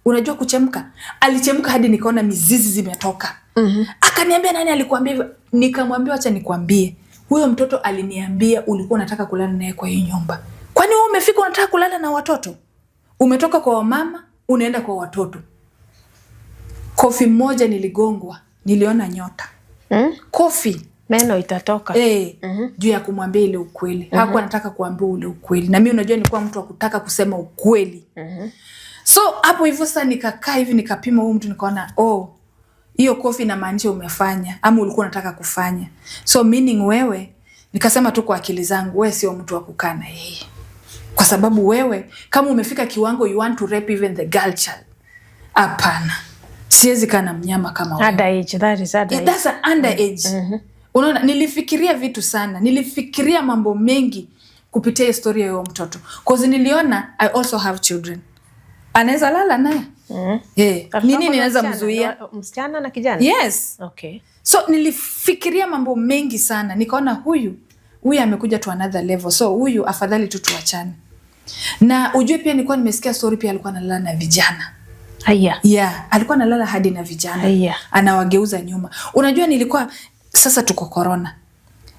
Unajua kuchemka? Alichemka hadi nikaona mizizi zimetoka. Akaniambia nani alikuambia hivyo? Nikamwambia wacha nikwambie. Huyo mtoto aliniambia ulikuwa unataka kulala naye kwa hii nyumba. Kwani wewe umefika unataka kulala na watoto? Umetoka kwa wamama, unaenda kwa watoto. Kofi moja niligongwa, niliona nyota. Kofi. Meno itatoka. Juu ya kumwambia ile ukweli. Hakuwa anataka kuambia ule ukweli. Na mimi unajua nilikuwa mtu wa kutaka kusema ukweli. So hapo hivyo sasa nikakaa hivi nikapima huyu mtu nikaona, oh, hiyo kofi inamaanisha umefanya ama ulikuwa unataka kufanya. So meaning wewe, nikasema tu kwa akili zangu, wewe sio mtu wa kukaa na yeye. Kwa sababu wewe kama umefika kiwango you want to rape even the girl child. Hapana. Siwezi kaa na mnyama kama wewe. Underage, that is underage. Yeah, that's an underage. Unaona, nilifikiria vitu sana, nilifikiria mambo mengi kupitia historia ya huyo mtoto. Cause niliona I also have children. Anaweza lala naye. Watoto Nini wako ni ninaweza wasichana? mzuia? Msichana na kijana? Yes. Okay. So nilifikiria mambo mengi sana, nikaona huyu amekuja to another level, so huyu afadhali tu tuachane. Na ujue pia nilikuwa nimesikia story pia alikuwa analala na vijana. Haya. Yeah, alikuwa analala hadi na vijana. Haya. Anawageuza nyuma. Unajua nilikuwa sasa tuko corona.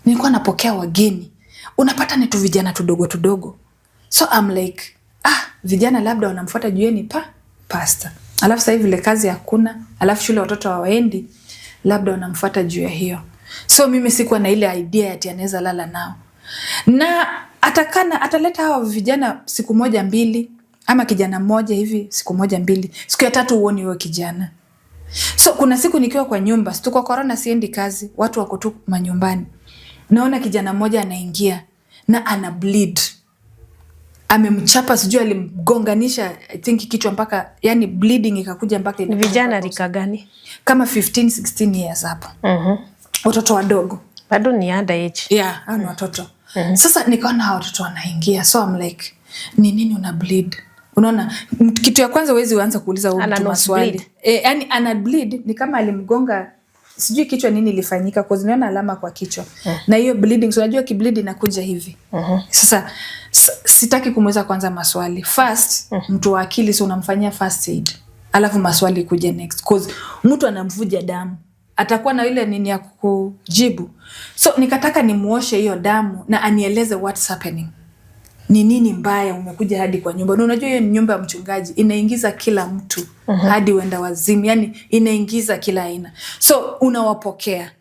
Nilikuwa napokea wageni. Unapata ni tu vijana tudogo tudogo. So I'm like, vijana labda wanamfuata juu ni pastor. Alafu sasa hivi vile kazi hakuna, alafu shule watoto hawaendi, labda wanamfuata juu ya hiyo. So mimi sikuwa na ile idea ati anaweza lala nao. Na atakana ataleta hawa vijana siku moja mbili ama kijana mmoja hivi siku moja mbili, siku ya tatu huoni huyo kijana. So kuna siku nikiwa kwa nyumba, tuko corona, siendi kazi, watu wako tu manyumbani, naona kijana mmoja anaingia, Na ana bleed. Amemchapa, sijui alimgonganisha, I think, kichwa mpaka, yani, bleeding ikakuja mpaka Ni vijana rika gani? Kama 15 16 years hapo. Watoto wadogo. Bado ni underage. Yeah, hao ni watoto. Sasa nikaona hao watoto wanaingia, so I'm like, ni nini una bleed? Unaona, kitu ya kwanza huwezi anza kuuliza huyu Ana mtu nose maswali. bleed. E, yani ana bleed ni kama alimgonga, sijui kichwa nini ilifanyika, cause niona alama kwa kichwa. Na hiyo bleeding, so unajua kibleed inakuja hivi. Sasa sitaki kumweza kwanza maswali. First, mtu wa akili, so unamfanyia first aid. Alafu maswali kuja next, cause mtu anamvuja damu, atakuwa na ile nini ya kujibu. So nikataka nimuoshe hiyo damu na anieleze what's happening, ni nini mbaya umekuja hadi kwa nyumba. Na unajua hiyo ni nyumba ya mchungaji, inaingiza kila mtu, hadi wenda wazimu, yani inaingiza kila aina, so unawapokea.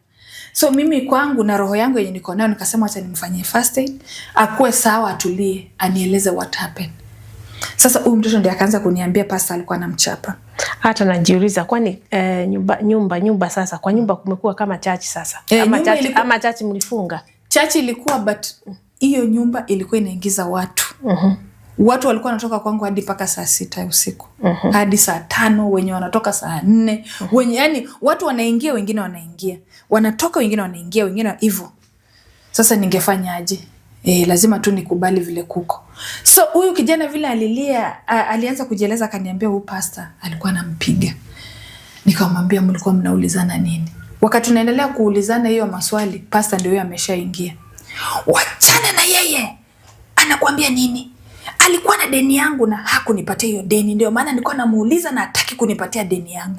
So mimi kwangu na roho yangu yenye niko nayo nikasema acha nimfanyie first aid, akuwe sawa, atulie, anieleze what happened. Sasa huyu mtoto ndiye akaanza kuniambia pastor alikuwa anamchapa. Hata najiuliza kwani nyumba sasa, kwa nyumba kumekuwa kama church sasa? Ama nyumba church, ama church mlifunga? Church ilikuwa, but hiyo nyumba ilikuwa inaingiza watu. Watu walikuwa wanatoka kwangu hadi mpaka saa 6 ya usiku, hadi saa 5, wenye wanatoka saa 4, wenye, yani, watu wanaingia, wengine wanaingia, wanatoka, wengine wanaingia, wengine hivyo. Sasa ningefanyaje? E, lazima tu nikubali vile kuko. So huyu kijana vile alilia, alianza kujieleza, akaniambia huyu pastor alikuwa anampiga. Nikamwambia mlikuwa mnaulizana nini? Wakati tunaendelea kuulizana hiyo maswali, pastor ndio huyo ameshaingia. Wachana na yeye, anakuambia nini? Alikuwa na deni yangu na hakunipatia hiyo deni, ndio maana nilikuwa namuuliza na hataki kunipatia deni yangu.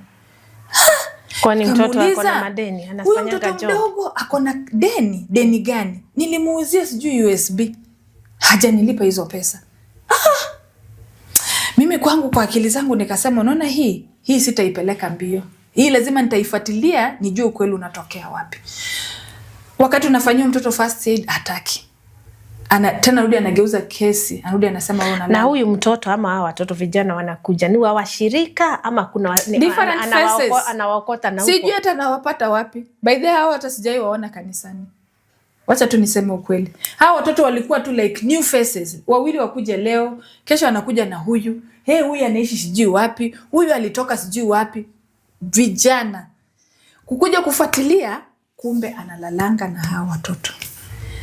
Kwani mtoto ako na Nikamuuliza, madeni? huyu Anafanyaga mtoto job? Mdogo ako na deni? Deni gani? Nilimuuzia sijui USB, hajanilipa hizo pesa. Ah! Mimi kwangu kwa akili zangu nikasema, unaona hii sitaipeleka mbio, hii lazima nitaifuatilia nijue ukweli unatokea wapi. Wakati unafanyia mtoto first aid hataki, ana tena rudi anageuza kesi, anarudi anasema wewe Na unalala. huyu mtoto ama hawa watoto vijana wanakuja ni wa washirika ama kuna Different faces. Anawaokota na huko? Sijui hata nawapata wapi. By the way, hao hata sijai waona kanisani. Wacha tu niseme ukweli. Hawa watoto walikuwa tu like new faces. Wawili wakuja leo, kesho anakuja na huyu. Hey, huyu anaishi sijui wapi, huyu alitoka sijui wapi. Vijana. Kukuja kufuatilia, kumbe analalanga na hawa watoto.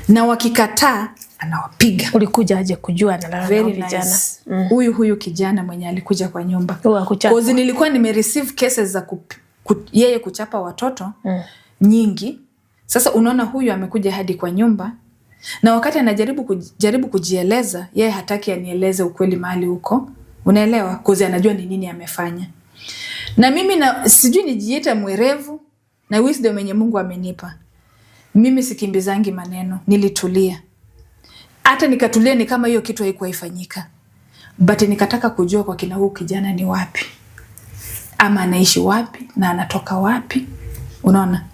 Na wakikataa anawapiga. Ulikuja aje kujua analala na Very hao vijana? nice. Huyu kijana mwenye alikuja kwa nyumba. Huyu hakuchapwa? Cause nilikuwa nimereceive cases za yeye kuchapa watoto nyingi. Sasa unaona huyu amekuja hadi kwa nyumba na wakati anajaribu kujaribu kujieleza, yeye hataki anieleze ukweli mahali huko. Unaelewa? Cause anajua ni nini amefanya. Na mimi na sijui nijiite mwerevu na wisdom yenye Mungu amenipa. Mimi sikimbizangi maneno, nilitulia. Hata nikatulia ni kama hiyo kitu haikuwa ifanyika. But nikataka kujua kwa kina huyu kijana ni wapi, ama anaishi wapi na anatoka wapi. Unaona?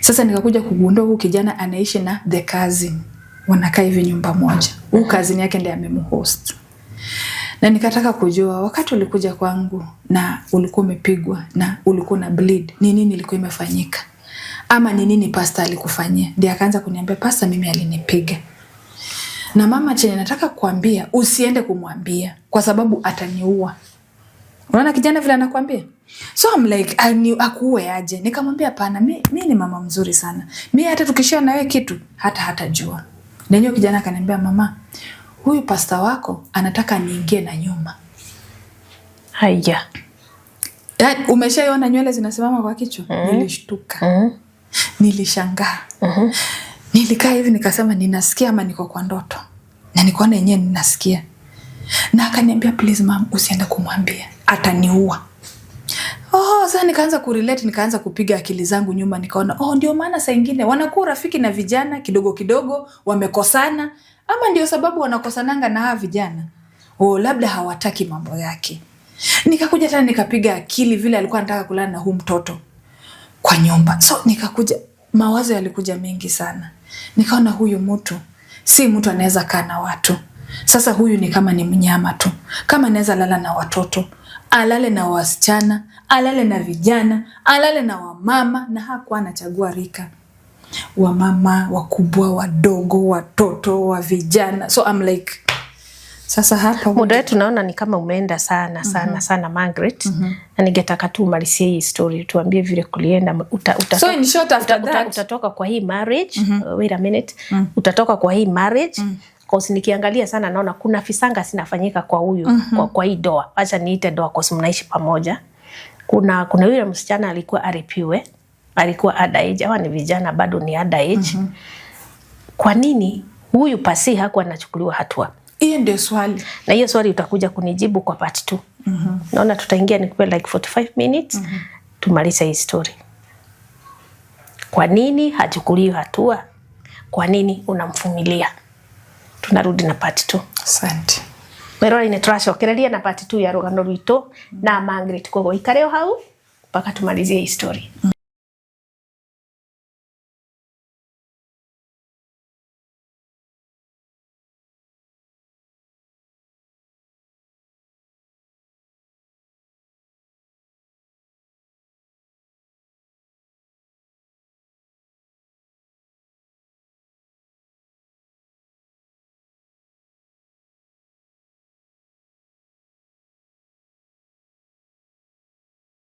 Sasa nikakuja kugundua huyu kijana anaishi na the cousin, wanakaa hivi nyumba moja. Huyu cousin yake ndiye amemhost. Na nikataka kujua wakati ulikuja kwangu na ulikuwa umepigwa na ulikuwa na bleed, ni nini ilikuwa imefanyika? Ama ni nini pastor alikufanyia? Ndiye akaanza kuniambia pastor mimi alinipiga. Na mama, chenye nataka kuambia, usiende kumwambia kwa sababu ataniua. Unaona kijana vile anakuambia? So I'm like, akuue aje? Nikamwambia hapana, mi ni mama mzuri sana. Mi hata tukishare na wewe kitu, hata hatajua. Na hiyo kijana akaniambia, mama, huyu pasta wako anataka niingie na nyuma. Haya. Yaani, umeshaiona nywele zinasimama kwa kichwa? Nilishtuka. Nilishangaa. Nilikaa hivi nikasema ninasikia ama niko kwa ndoto. Na nikaona yenyewe ninasikia. Na akaniambia, please ma'am, usiende kumwambia. Ataniua. Oh, sasa nikaanza kurelate, nikaanza kupiga akili zangu nyuma, nikaona oh, ndio maana saa ingine wanakuwa rafiki na vijana kidogo kidogo, wamekosana, ama ndio sababu wanakosananga na hawa vijana. Oh, labda hawataki mambo yake. Nikakuja tena nikapiga akili vile alikuwa anataka kulala na huu mtoto kwa nyumba. So nikakuja, mawazo yalikuja mengi sana. Nikaona huyu mtu si mtu anaweza kaa na watu. Sasa huyu ni kama ni mnyama tu. Kama anaweza lala na watoto, alale na wasichana, alale na vijana, alale na wamama, na hakuwa anachagua rika. Wamama wakubwa, wadogo, watoto wa vijana. So I'm like, sasa hapa Muda wetu naona ni kama umeenda sana sana sana, Margaret. Na ningetaka tu umalizie hii story, tuambie vile kulienda. So in short, after that Utatoka kwa hii marriage. Wait a minute. Utatoka kwa hii marriage. Cause nikiangalia sana naona kuna visanga zinafanyika kwa huyu kwa hii doa. Acha niite doa cause mnaishi pamoja. Kuna yule msichana alikuwa arapiwe, alikuwa underage, hawa ni vijana bado ni underage. Kwa nini huyu pasi hakuwa anachukuliwa hatua? Hiyo ndio swali. Na hiyo swali utakuja kunijibu kwa part 2. Naona tutaingia nikupe like 45 minutes tumalize hii story. Kwa nini hachukuliwi hatua? Kwa nini unamvumilia? Tunarudi na part 2. Asante. Merori nĩ tũracokereria na part 2 ya rũgano rwitũ na Margaret, koguo ikare o hau mpaka tumalizie hii story.